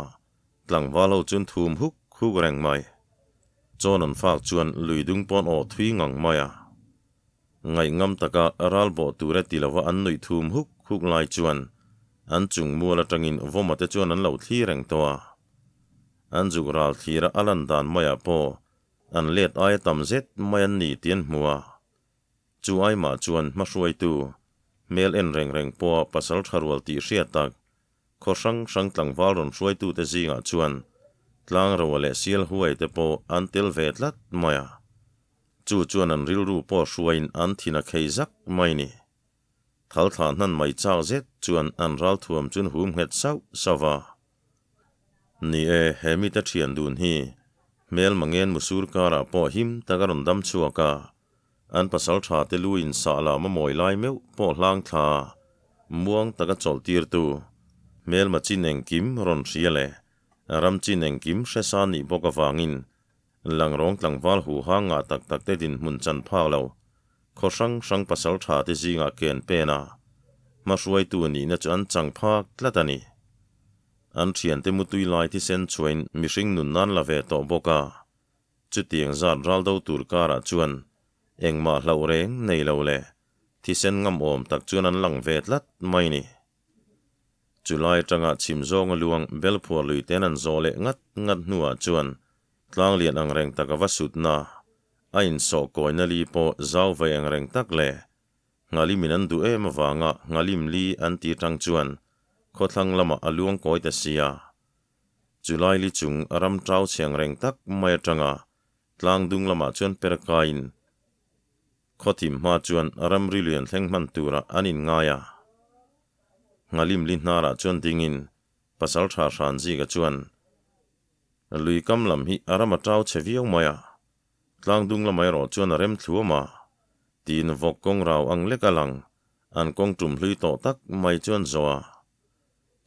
tlangval ho chuan thum huk huk reng mai. Chawn an fak chuan lui dung pawn aw thui ngang mai a. Ngaihngam taka ral bawh tur e ti lova an nuih thum huk huk lai chuan an chung mual atangin vawma te chuan an lo thli reng tawh a. An zuk ral thlira a lan dan maiah pawh an let aia tam zet mai an ni tih an hmu a. Chu aimah chuan hmahruaitu, hmel en reng reng pawha pasal tha rual tih hriat tak, khaw hrang hrang tlangval rawn hruaitute zingah chuan tlangroa leh sial huai te pawh an tel ve tlat mai a. Chu chuan an rilru pawh hruaiin an thin a khei zak mai ni. Thal thlah hnan mai chak zet chuan an ralthuam chun hum nghet sauh sauh va. Ni e, he mite thian dun hi hmel mangen musur karah pawh him tak a rawn dam chhuak a, an pasal tha te lu in sah lam a mawi lai meuh pawh hlang thla muang taka chawlh tirtu hmelma chin engkim rawn hria leh ram chin engkim hresa nih bawk avangin Langrawng tlangval huha ngah tak tak te dinhmun chan phak lo, khaw hrang hrang pasal tha te zingah ken pen a. Hmahruaitu nihna chu an chang phak tlat a ni. An thiante mutui lai thisen chhuain mihring nun nan la ve tawh bawk a. Chutiang zat ral do tur karah chuan engmah hlauh reng nei lo leh thisen ngam awm tak chuan an lang ve tlat mai ni. Chulai atanga chhim zawnga luang belphuar lui ten an zawh leh ngat ngat hnuah chuan tlang lian ang reng tak a va sutna, a insawh kawina li pawh zau ve ang reng tak leh Nghalimin an duh em avanga Nghalim li an ti atang chuan khawthlang lamah a luang kawi ta sia. Chulai li chung a ram tau chhiang reng tak mai atanga tlang dung lamah chuan per kaiin Khawthim hma chuan ramri lian thleng hman turah an inngai a. Nghalim li hnarah chuan dingin pasal tha hran zika chuan lui kam lam hi a ram a tau chhe viau mai a, tlang dung lamah erawh chuan a rem thluam a, tiin vawk kawng rau ang lek a lang an kawng tum hlui tawh tak mai chuan zawh a.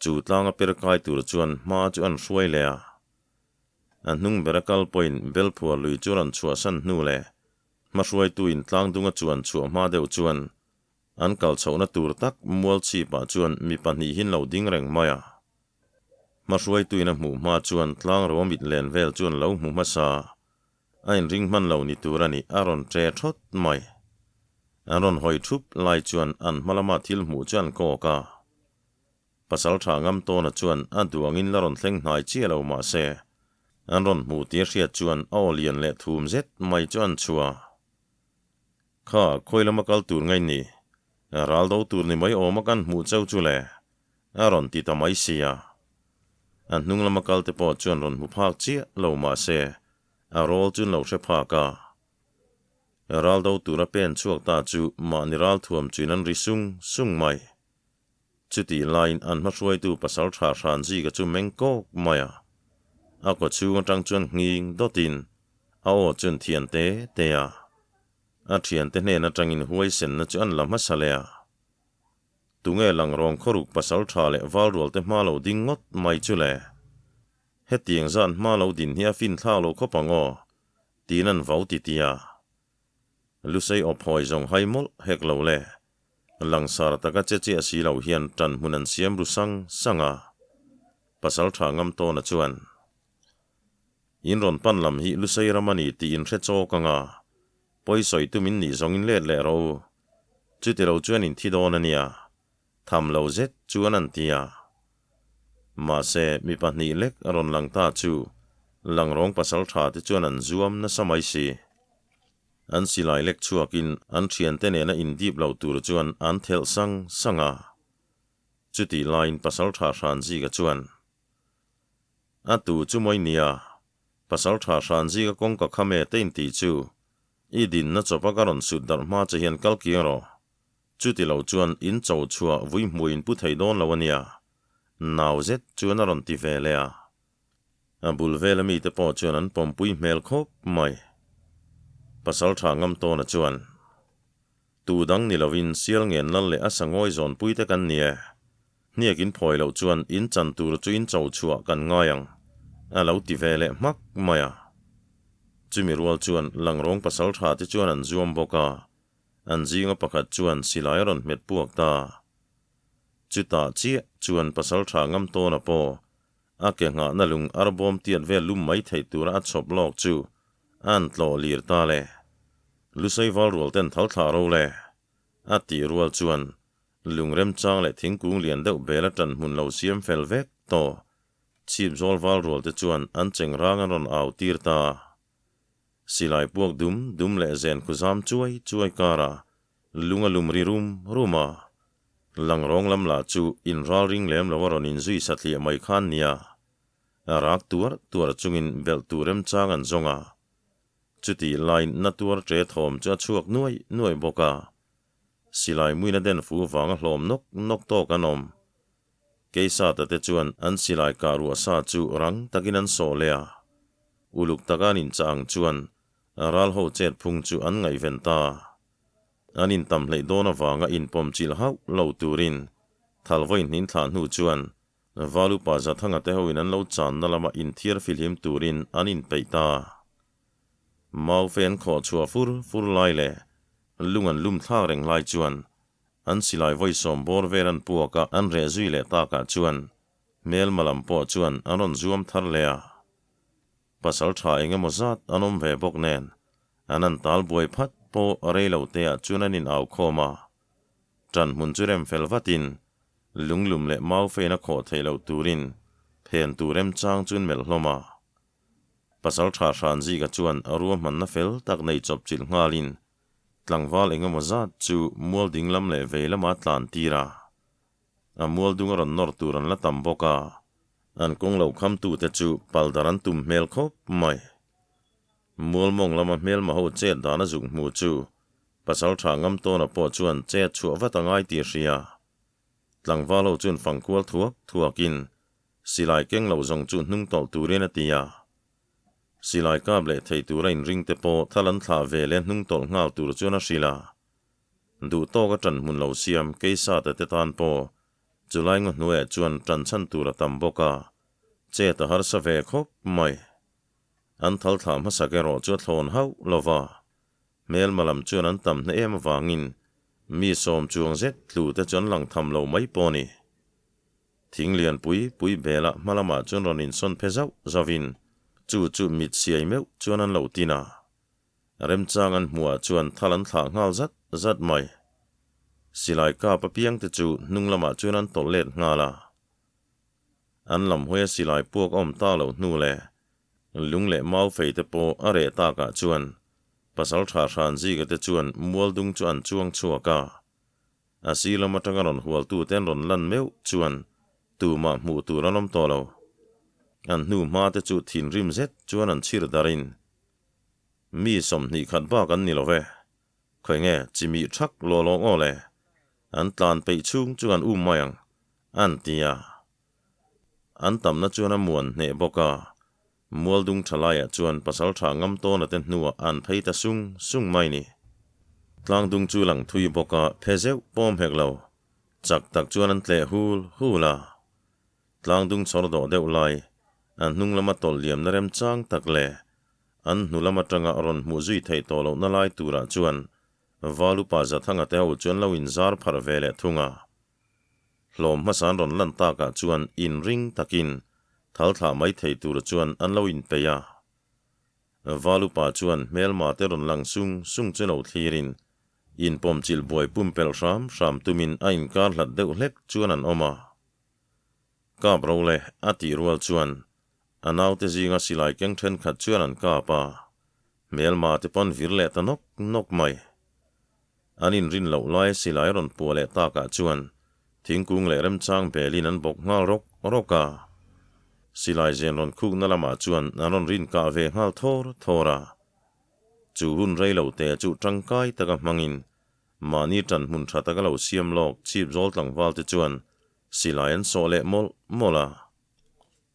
Chu tlanga per kai tur chuan hma chu an hruai leh a. A hnung bera kal pawhin belphuar lui chu rawn chhuahsan hnu leh Hmahruaituin tlangdunga chuan chhuah hma deuh chuan an kal chhohna tur tak mual chhipah chuan mi pahnihin lo ding reng mai a. Hmahruaituin a hmuh hma chuan tlangrua mit len vel chuan lo hmu hmasa a inring hman lo ni tur a ni a rawn ṭe ṭhawt mai. An rawn hawi ṭhup lai chuan an hma lama thil hmuh chu an kawk a. Pasalṭha ngam tawna chuan a duangin la rawn thleng hnai chiah lo mah se, an rawn hmuh tih a hriat chuan a aw lian leh thum zet mai chu an chhuah. Kha, khawi lama kal tur ngai ni? Ral do tur ni mai awma kan hmuh cheu chu le, a rawn ti ta mai sia. A hnung lama kal te pawh chuan rawn hmu phak chiah lo mah se, a rawl chu an lo hre phak a. Ral do tura pen chhuak ta chu mahni ral thuam chuin an ri sung sung mai. Chutih laiin an hmahruaitu pasal tha hran zika chu meng kawk mai a. A kaw chhung atang chuan nghing dawtin a aw chuan thian te te a. A thiante hnen atangin huaisenna chu an la hmasa leh a. Tunge Langrawng khawruk pasal tha leh valrualte hma lo ding ngawt mai chu le? Hetiang zan hma lo din hi a fin thlak lo khawp ang aw, tiin an vau ti ti a. Lusei awp hawi zawng hai mawlh hek lo le. Langsar taka che chiah si lo hian ṭan hmun an siam ru sang sang a. Pasal ṭha ngam tawna chuan, In rawn pan lam hi Lusei ram a ni tih in hre chawk ang a, pawi sawi tum in nih zawng in let leh rawh u. Chuti lo chuan in thi dawn a nia, tham lo zet chuan an ti a. Mahse, mi pahnih lek a rawn lang ta chu Langrawng pasal ṭha te chuan an zuam nasa mai si. An silai lek chhuakin an thiante nena indip lo tur chuan an thelh sang sang a. Chutih laiin Pasaltha Hranzika chuan, A tu chu mawi nia, Pasaltha Hranzika kawngka khame te intih chu i dinna chawpa ka rawn sut darh hma che hian kal kiang rawh. Chuti lo chuan in cho chhuah vui hmui in pu thei dawn lo a nia, nau zet chuan a rawn ti ve leh a. A bul vela mite pawh chuan an pawmpui hmel khawp mai. Pasal tha ngam tawna chuan, Tu dang ni lovin sial ngen lal leh a sangawi zawnpui te kan ni e. Hniak in phawi loh chuan in chan tur chu in cho chhuah kan ngai ang, a lo ti ve leh hmak mai a. Chumi rual chuan Langrawng pasal tha te chuan an zuam bawk a, an zinga pakhat chuan silai a rawn hmet puak ta. Chutah chiah chuan pasal tha ngam tawna pawh A ke nghahna lung arbawm tiat vel lum mai theih tura a chhawp lawk chu a an tlawh lir ta le. Lusei val rual ten thal thlah ro le. A tih rual chuan lung remchang leh thingkung lian deuh bel a ṭan hmun lo siam fel vek tawh. Chhip zawl val rual te chuan an cheng rang an rawn au tir ta. Silai puak dum dum leh zen khu zam chuai chuai kara lung a lum ri rum rum a. Langrawng lam lah chu inral ring lem lo a rawn inzui satliah mai khan nia. A rak tuar tuar chungin belh tur remchang an zawng a. Chutih laiin na tuar ṭe thawm chu a chhuak nuai nuai bawk a. Silai muina den fu vanga hlawm nawk nawk tawk an awm. Keisata te chuan an silai kah ruah sa chu rang takin an sawh leh a. Uluk taka an inchah ang chuan ral ho chet phung chu an ngaihven ta. An intam hleih dawn avanga inpawm chilh hauh lo turin Thalvawiin hnin thlah hnu chuan Valupa Zathanga te hoin an lo channa lama inthiar fihlim turin an inpeih ta. Maufe an khawh chhuah fur fur lai leh lung an lum thlak reng lai chuan. An silai vawi sawm bawr vel an puak a, an reh zui leh takah chuan hmelma lam pawh chuan an rawn zuam thar leh a. Pasal tha eng emaw zat an awm ve bawk nen, an han tal buai phat pawh rei lo te ah chuan an in au khawm a. Ṭan hmun chu rem fel vatin lunglum leh mau fein a khawh theih loh turin phen tur remchang chu an melh hlawm a. Pasal tha Hranzika chuan a ruahmanna fel tak nei chawp chilh nghalin tlangval eng emaw zat chu mual ding lam leh vei lama tlan tir a. A mual dung a rawn nawr tur an la tam bawk a, an kawng lo khamtute chu pal dar an tum hmel khawp mai. Mual mawng lama hmelma ho chet dan a zuk hmu chu pasal tha ngam tawna pawh chuan chet chhuah vat a ngai tih a hria. Tlangval ho chuan fang kual thuak thuakin silai keng lo zawng chu hnung tawlh turin a ti a. Silai kap leh thei tura inring te pawh thal an thlah ve leh hnung tawlh nghal tur chuan a hrilh a. Duh tawk a ṭan hmun lo siam Keisata te tan pawh chulai ngaw hnuaiah chuan ṭan chhan tur a tam bawk a, chet a harsa ve khawp mai. An thal thlah hmasak erawh chu a thlawn hauh lo va, hmelma lam chuan an tam hne em avangin mi sawm chuang zet tlu te chu an lang tham lo mai pawh a ni. Thing lian pui pui belah hma lamah chuan rawn insawn phe zauh zauhin chu chu mit siai meuh chuan an lo tin a. Remchang an hmuhah chuan thal an thlah nghal zat zat mai. Silai kap apiang te chu hnung lamah chuan an tawlh let nghal a. An lam hawia silai puak a awm ta loh hnu leh lung leh mau fei te pawh a reh takah chuan pasal tha hran zika te chuan mual dung chu an chuang chhuak a. A sir lam atanga rawn hualtu te an rawn lan meuh chuan tumah hmuh tur an awm tawh lo. An hnu hma te chu thinrim zet chuan an chhir darin Mi 20 khat bak an ni lo ve. Khawi nge chimih thak law lawng aw le. An tlan peih chhung chu an um mai ang, an ti a. An tamna chuan a muan hneh bawk a. Mualdung tha laiah chuan pasal tha ngam tawna te hnuah an phei ta sung sung mai ni. Tlangdung chu lang thui bawk a, phe zeuh pawm hek lo. Chak tak chuan an tleh hul hul a. Tlangdung chhawr dawh deuh lai, an hnung lama tawlh liamna remchang tak leh an hnu lam atanga rawn hmuh zui theih tawh lohna lai turah chuan Valupa Zathanga te ho chuan lo inzar pharh ve leh thung a. Hlawm hmasa an rawn lan takah chuan inring takin thal thlah mai thei tur chuan an lo inpeih a. Valupa chuan hmelma te rawn lang sung sung chu lo thlirin inpawmchilh buai pumpelh hram hram tumin a inkar hlat deuh hlek chuan an awm a. Kap ro le, a tih rual chuan a naute zinga silai keng thenkhat chuan an kap a, hmelma te pawn vir leh ta nawk nawk mai. An inrin loh laia silai rawn puah leh takah chuan thingkung leh remchang belin an bawk nghal rawk rawk a. Silai zen rawn khukna lamah chuan an rawn rin kah ve nghal thawr thawr a. Chu hun rei lo te chu tangkai taka hmangin mahni tan hmun tha taka lo siam lawk chhip zawl tlangval te chuan Silai an sawh leh mawlh mawlh a,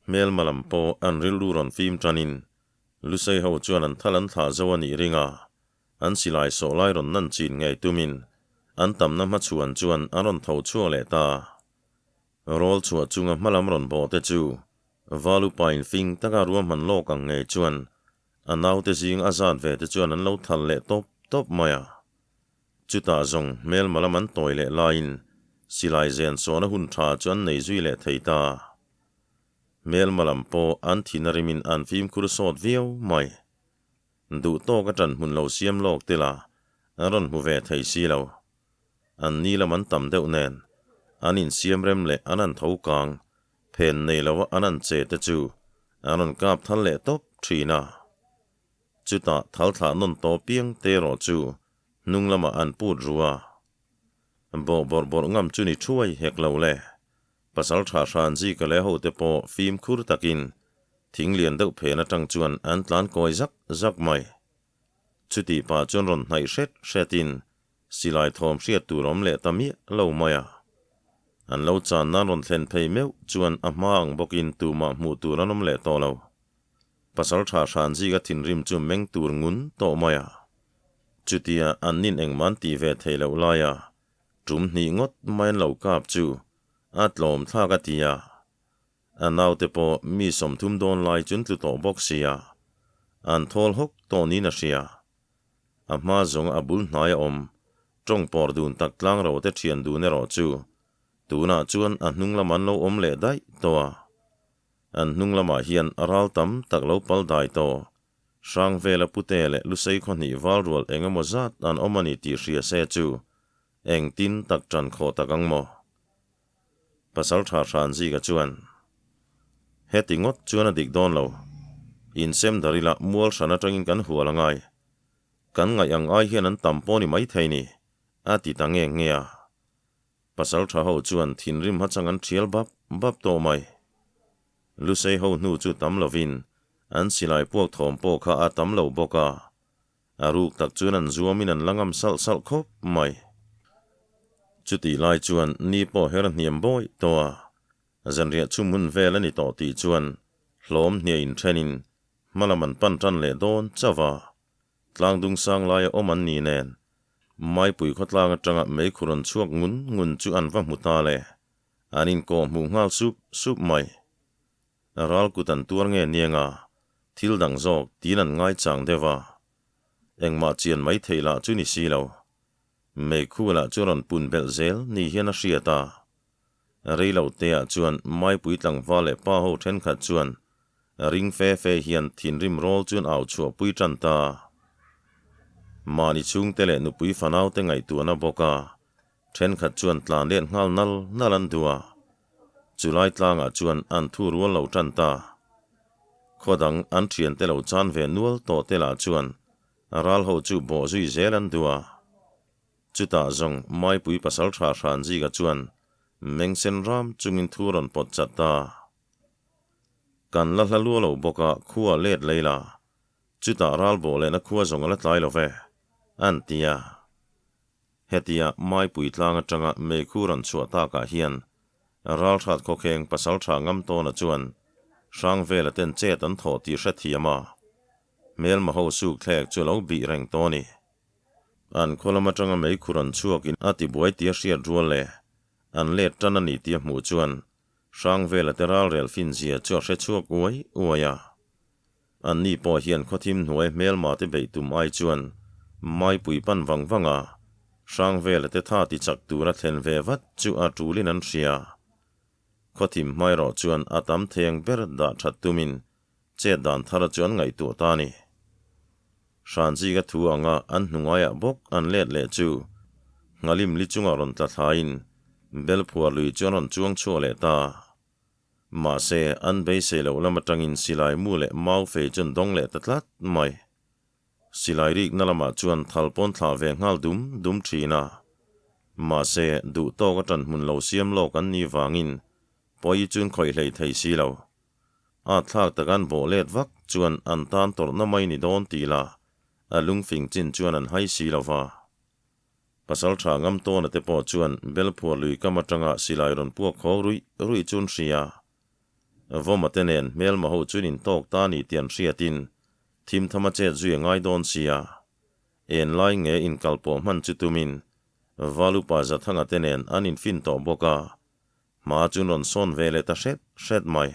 hmelma lam pawh an rilru rawn fim tanin Lusei ho chuan an thal an thlah zo a nih ring a, an silai sawh lai rawn nan chin ngei tumin an tamna hmachhuan chuan an rawn tho chhuak leh ta. Rawl chhuah chunga hmalam rawn bawh te chu Valupa in fing taka ruahman lawk ang ngei chuan a naute zing a zat ve te chuan an lo thal leh tawp tawp mai a. Chutah zawng hmelma lam an tawi leh laiin silai zen sawna hun tha chu an nei zui leh thei ta. Hmelma lam pawh an thin a rimin an fimkhur sawt viau mai. Duh tawk a ṭan hmun lo siam lawk te la an rawn hmu ve thei si lo. An ni lam an tam deuh nen an insiam rem leh an an tho kang phen nei lo a an an che te chu an rawn kap thal leh tawp thin a. Chutah thal thlah nawn tawh piang te erawh chu hnung lamah an put ru a. Bawh bawrh bawrh ngam chu ni thuai hek lo le. Pasal tha hran zika leh hote pawh fimkhur takin thing lian deuh phen atang chuan an tlan kawi zak zak mai. Chutih pah chuan rawn hnaih hret hretin silai thawm hriat tur awm leh ta miah lo mai a. An lo chan nan rawn thlen phei meuh chuan a hma ang bawkin tumah hmuh tur an awm leh tawh lo. Pasal tha hran zika thinrim chu meng tur ngun tawh mai a. Chutia an nin engmah an tih ve theih loh laia tum hnih ngawt mai an lo kap chu a tlawm thlak a ti a. A naute pawh mi 30 dawn lai chu an tlu tawh bawk sia, an thawl hawk tawh niin a hria. A hma zawng a bul hnai a awm. Tawng pawr dun tak tlang ro te thian dun erawh chu tunah chuan a hnung lam an lo awm leh daih tawh a. An hnung lamah hian ral tam tak lo pal dai tawh. Hrang vela pute leh Lusei khawhnih val rual eng emaw zat an awm a ni tih hria se chu engtin tak tan khawh tak ang maw? Pasaltha Hranzika chuan, Heti ngawt chuan a dik dawn lo. Insem dar ila mual hran atangin kan hual a ngai. Kan ngaih ang ai hian an tam pawh ni maithei ni, a ti ta nge nge a. Pasaltha ho chuan thinrim hachang an thial bap bap tawh mai. Lusei ho hnu chu tam lovin an silai puak thawm pawh kha a tam lo bawk a. A ruk tak chuan an zuamin an la ngam salh salh khawp mai. Chutih lai chuan ni pawh her hniam bawi tawh a, zanriah chhum hun vel a ni tawh tih chuan hlawm hniah inthenin hma lam an pan tan leh dawn chauh a. Tlangdung sang laia awm an ni nen, Maipui khawtlang atanga meikhur an chhuak ngun ngun chu an va hmu ta le, an inkawh hmuh nghal sup sup mai. Ral kut an tuar nge niang a, thil dang zawk tiin an ngaichang deuh a. Engmah chian mai theih lah chu ni si lo. Meikhu lah chu rawn pun belh zel ni hian a hriat a. Rei lo teah chuan Maipui tlangval leh pa ho thenkhat chuan ring fe fe hian thinrim rawl chuan au chhuah pui tan ta. Mahni chhungte leh nupui fanaute ngaihtuahna bawk a, thenkhat chuan tlan let nghal nal nal an duh a. Chulai tlangah chuan an thu rual lo tan ta. Khaw dang an thiante lo chan ve nual tawh te lah chuan ral ho chu bawh zui zel an duh a. Chutah zawng Maipui pasal tha Hranzika chuan mengsen ram chungin thu rawn pawt chat ta. Kan la hla lua lo bawk a khua let lei la, chutah ral bawh lehna khua zawng a la tlai lo ve, an ti a. Hetia Maipui tlang atanga meikhu rawn chhuah takah hian Ralhrat khawkheng pasaltha Ngamtawna chuan Hrangvela ten chet an thawh tih hrethiam a, hmelma ho suk thlek chu a lo bih reng tawh a ni. An khaw lam atanga meikhu rawn chhuakin a tibuai tia hriat rual leh an let tan a ni tia hmuh chuan Hrangvela te ralrel finzia chu a hre chhuak uai uai a. Anni pawh hian khawthim hnuai hmelma te beih tum ai chuan Maipui pan vang vang a, Hrangvela te tha ti chak tura thlen ve vat chu a tulin an hria. Khawthim hmaerawh chuan a tam theng ber dah that tumin chet dan thar chu an ngaihtuah ta a ni. Hranzika thu anga an hnungaiah bawk an let leh chu Nghalim li chungah rawn tla thlaiin Belphuar lui chu an rawn chuang chhuak leh ta. Mahse, an beisei loh lam atangin silai mu leh mau fei chu an dawng leh ta tlat mai. Silai rikna lamah chuan thal pawn thlah ve nghal dum dum thin a. Mahse, duh tawk a tanhmun lo siam lawk an nih vangin pawi chuan khawih hlei thei si lo. A thlak tak an bawh let vak chuan an tan tawrhna mai ni dawn tih lah a lungfing chin chuan an hai si lo va. Pasalṭha Ngamtawna te pawh chuan Belphuar lui kam aṭanga silai rawn puak khawk ruih ruih chu an hria. Vawma te nen hmelma ho chuan intawk ta ni tih an hriatin thimthama chet zui a ngai dawn sia. En lai nge inkal pawh hman chu tumin Valupa Zathanga te nen an infin tawh bawk a, hma chuan rawn sawn ve leh ta hret hret mai.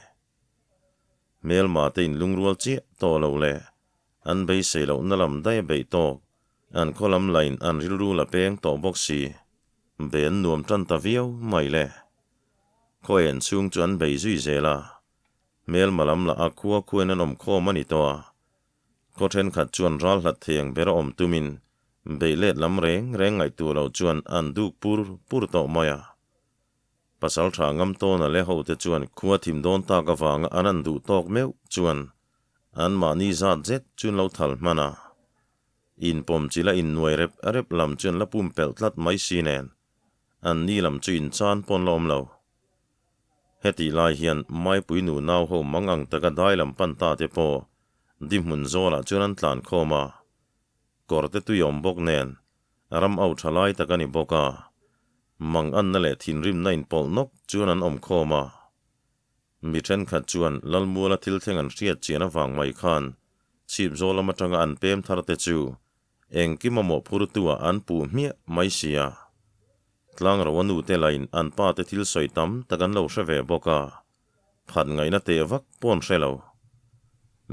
Hmelma te inlungrual chiah tawh lo le, an beisei lohna lam daih a beih tawk. An khaw lam lain an rilru la peng tawh bawk si. Bei an nuam tan ta viau mai le. Khaw en chhung chu an bei zui zel a. Hmelma lam lah a khua khuain an awm khawm a ni tawh a. Khaw thenkhat chuan ral hlat thei ang ber a awm tumin beih let lam reng reng ngaihtuah loh chuan an duk pur pur tawh mai a. Pasaltha Ngamtawna leh hote chuan khua thim dawn tak avanga an an duh tawk meuh chuan anmahni zat zet chu an lo thal hman a. Inpawm chila innuai rep rep lam chu an la pumpelh tlat mai si nen, an ni lam chu inchan pawn la awm lo. Hetih lai hian Maipui nu nau ho mang ang taka dai lam pan ta te pawh Dihmun zawlah chuan an tlan khawm a, kawr te tui awm bawk nen ram au tha lai tak a ni bawk a, mang anna leh thinrimna inpawlh nawk chuan an awm khawm a. Mi thenkhat chuan Lalmuala thil thleng an hriat chian avang mai khan chhip zawl lam atanga an pem thar te chu engkim a mawhphurtu-ah an puh hmiah mai si a. Tlangroa nute lain an pa te thil sawi tam tak an lo hre ve bawk a, phat ngaihna teh vak pawh an hre lo.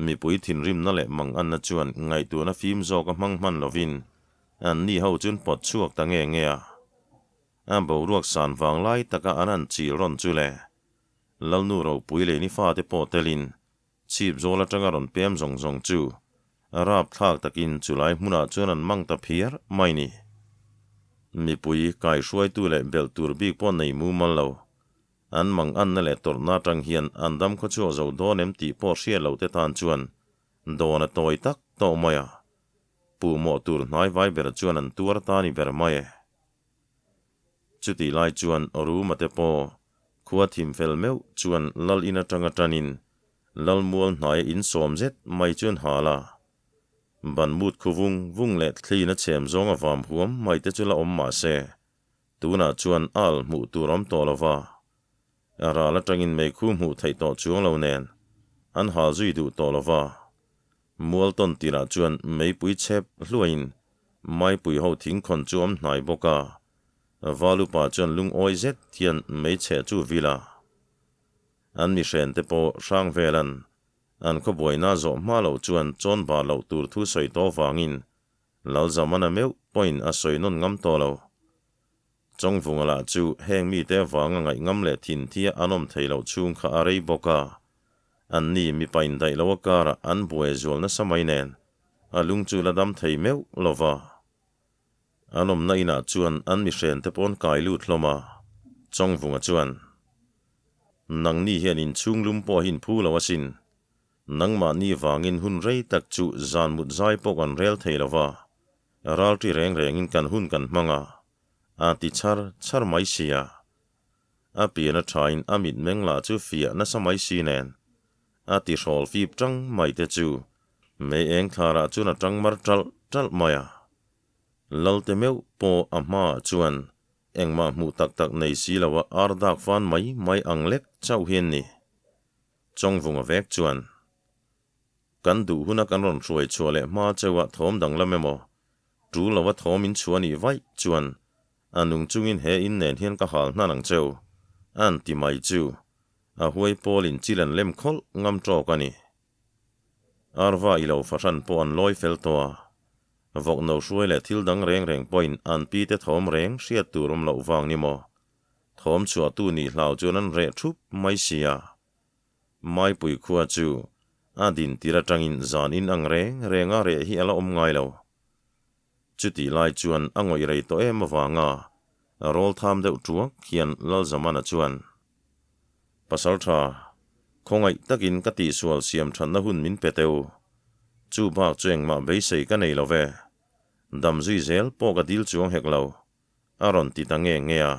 Mipui thinrimna leh manganna chuan ngaihtuahna fim zawk a hmang hman lovin. An ni ho chuan pawt chhuak ta nge nge a. A boruak san vang lai taka an han chil rawn chu le. Lalnu ropui leh ni fate pawh telin chhip zawl atanga rawn pem zawng zawng chu a rapthlak takin chulai hmunah chuan an mang ta phiar mai ni. Mipui kaihruaitu leh belh tur bik pawh nei mumal lo. An mang anna leh tawrhna atang hian an dam khawchhuak zo dawn em tih pawh hriat loh te tan chuan dawn a tawi tak tawh mai a. Puhmawh tur hnai vai ber chuan an tuar ta ni ber mai e. Chutih lai chuan Ruma te pawh khua thim fel meuh chuan Lal in atanga tanin Lal mual hnaia insawm zet mai chuan hal a. Ban mut khu vung vung leh thliin a chhem zawng a vam huam mai te chu la awm mah se, tunah chuan al hmuh tur awm tawh lo va. A ral atangin meikhu hmuh theih tawh chuang lo nen an hal zui duh tawh lo va. Mual tawn tirah chuan meipui chhep hluaiin maipui ho thingkhawn chu awm hnai bawk a, Valupa chuan lungawi zet hian meichhe chu vil a. An mihren te pawh hrang velan an khawbuaina zawh hma loh chuan chawn bar loh tur thu sawi tawh vangin Lalzamana meuh pawhin a sawi nawn ngam tawh lo. Chawngvunga lah chu heng mite avanga ngaih ngam leh thin thia an awm thei loh chhung kha a rei bawk a, anni mipa indaih lo akarah an buai zual nasa mai nen a lung chu la dam thei meuh lo va. An awmna inah chuan an mihrente pawh an kai lut hlawm a, Chawngvunga chuan, Nangni hian inchhung lum pawh hi inphu lo asin, nangmahni vangin hun rei tak chu zan mut zai pawh kan rel thei lo va, Ralṭi reng rengin kan hun kan hmang a, a ti chhar chhar mai si a. A pian a ṭhain a mitmeng lah chu fiah nasa mai si nen, a ti hrawl fip ṭang mai te chu mei eng thlarah chuan a ṭang mar ṭalh ṭalh mai a. Lalte meuh pawh a hmaah chuan engmah hmuh tak tak nei si loa ar dak fan mai mai ang lek chauh hi an ni. Chawngvunga vek chuan. Kan duh huna kan rawn hruai chhuah leh hma cheuha thawm danglam emaw, tul lova thawm in chhuah nih vaih chuan a nung chungin he in nen hian ka hal hnan ang cheu, a an ti mai chu a huai pawlin chil an lem khawlh ngam tawk a ni. Arva i lo fahran pawh an lawi fel tawh a, vawk no hruai leh thil dang reng reng pawhin an pi te thawm reng hriat tur awm loh vang ni maw, thawm chhuahtu nih hlau chuan an reh thup mai si a. Maipui khua chu a din tir atangin zan in ang reng reng a reh hi a la awm ngai lo. Chutih lai chuan a ngawih rei tawh em avanga rawl tham deuh tuak hian Lalzamana chuan, Pasaltha, khawngaih takin ka tihsual siam thatna hun min pe teu. Chu bak chu engmah beisei ka nei lo ve. Dam zui zel pawh ka dil chuang hek lo, a rawn ti ta nge nge a.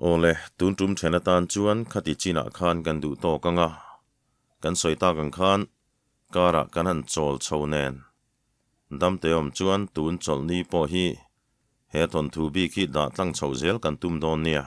Awle, tun tum then atan chuan khati chinah khan kan duh tawk ang a, kan sawi tak ang khan karah kan han chawl chho nen. Damte awm chuan tun chawlhni pawh hi he thawnthu bik hi dah tlang chho zel kan tum dawn nia.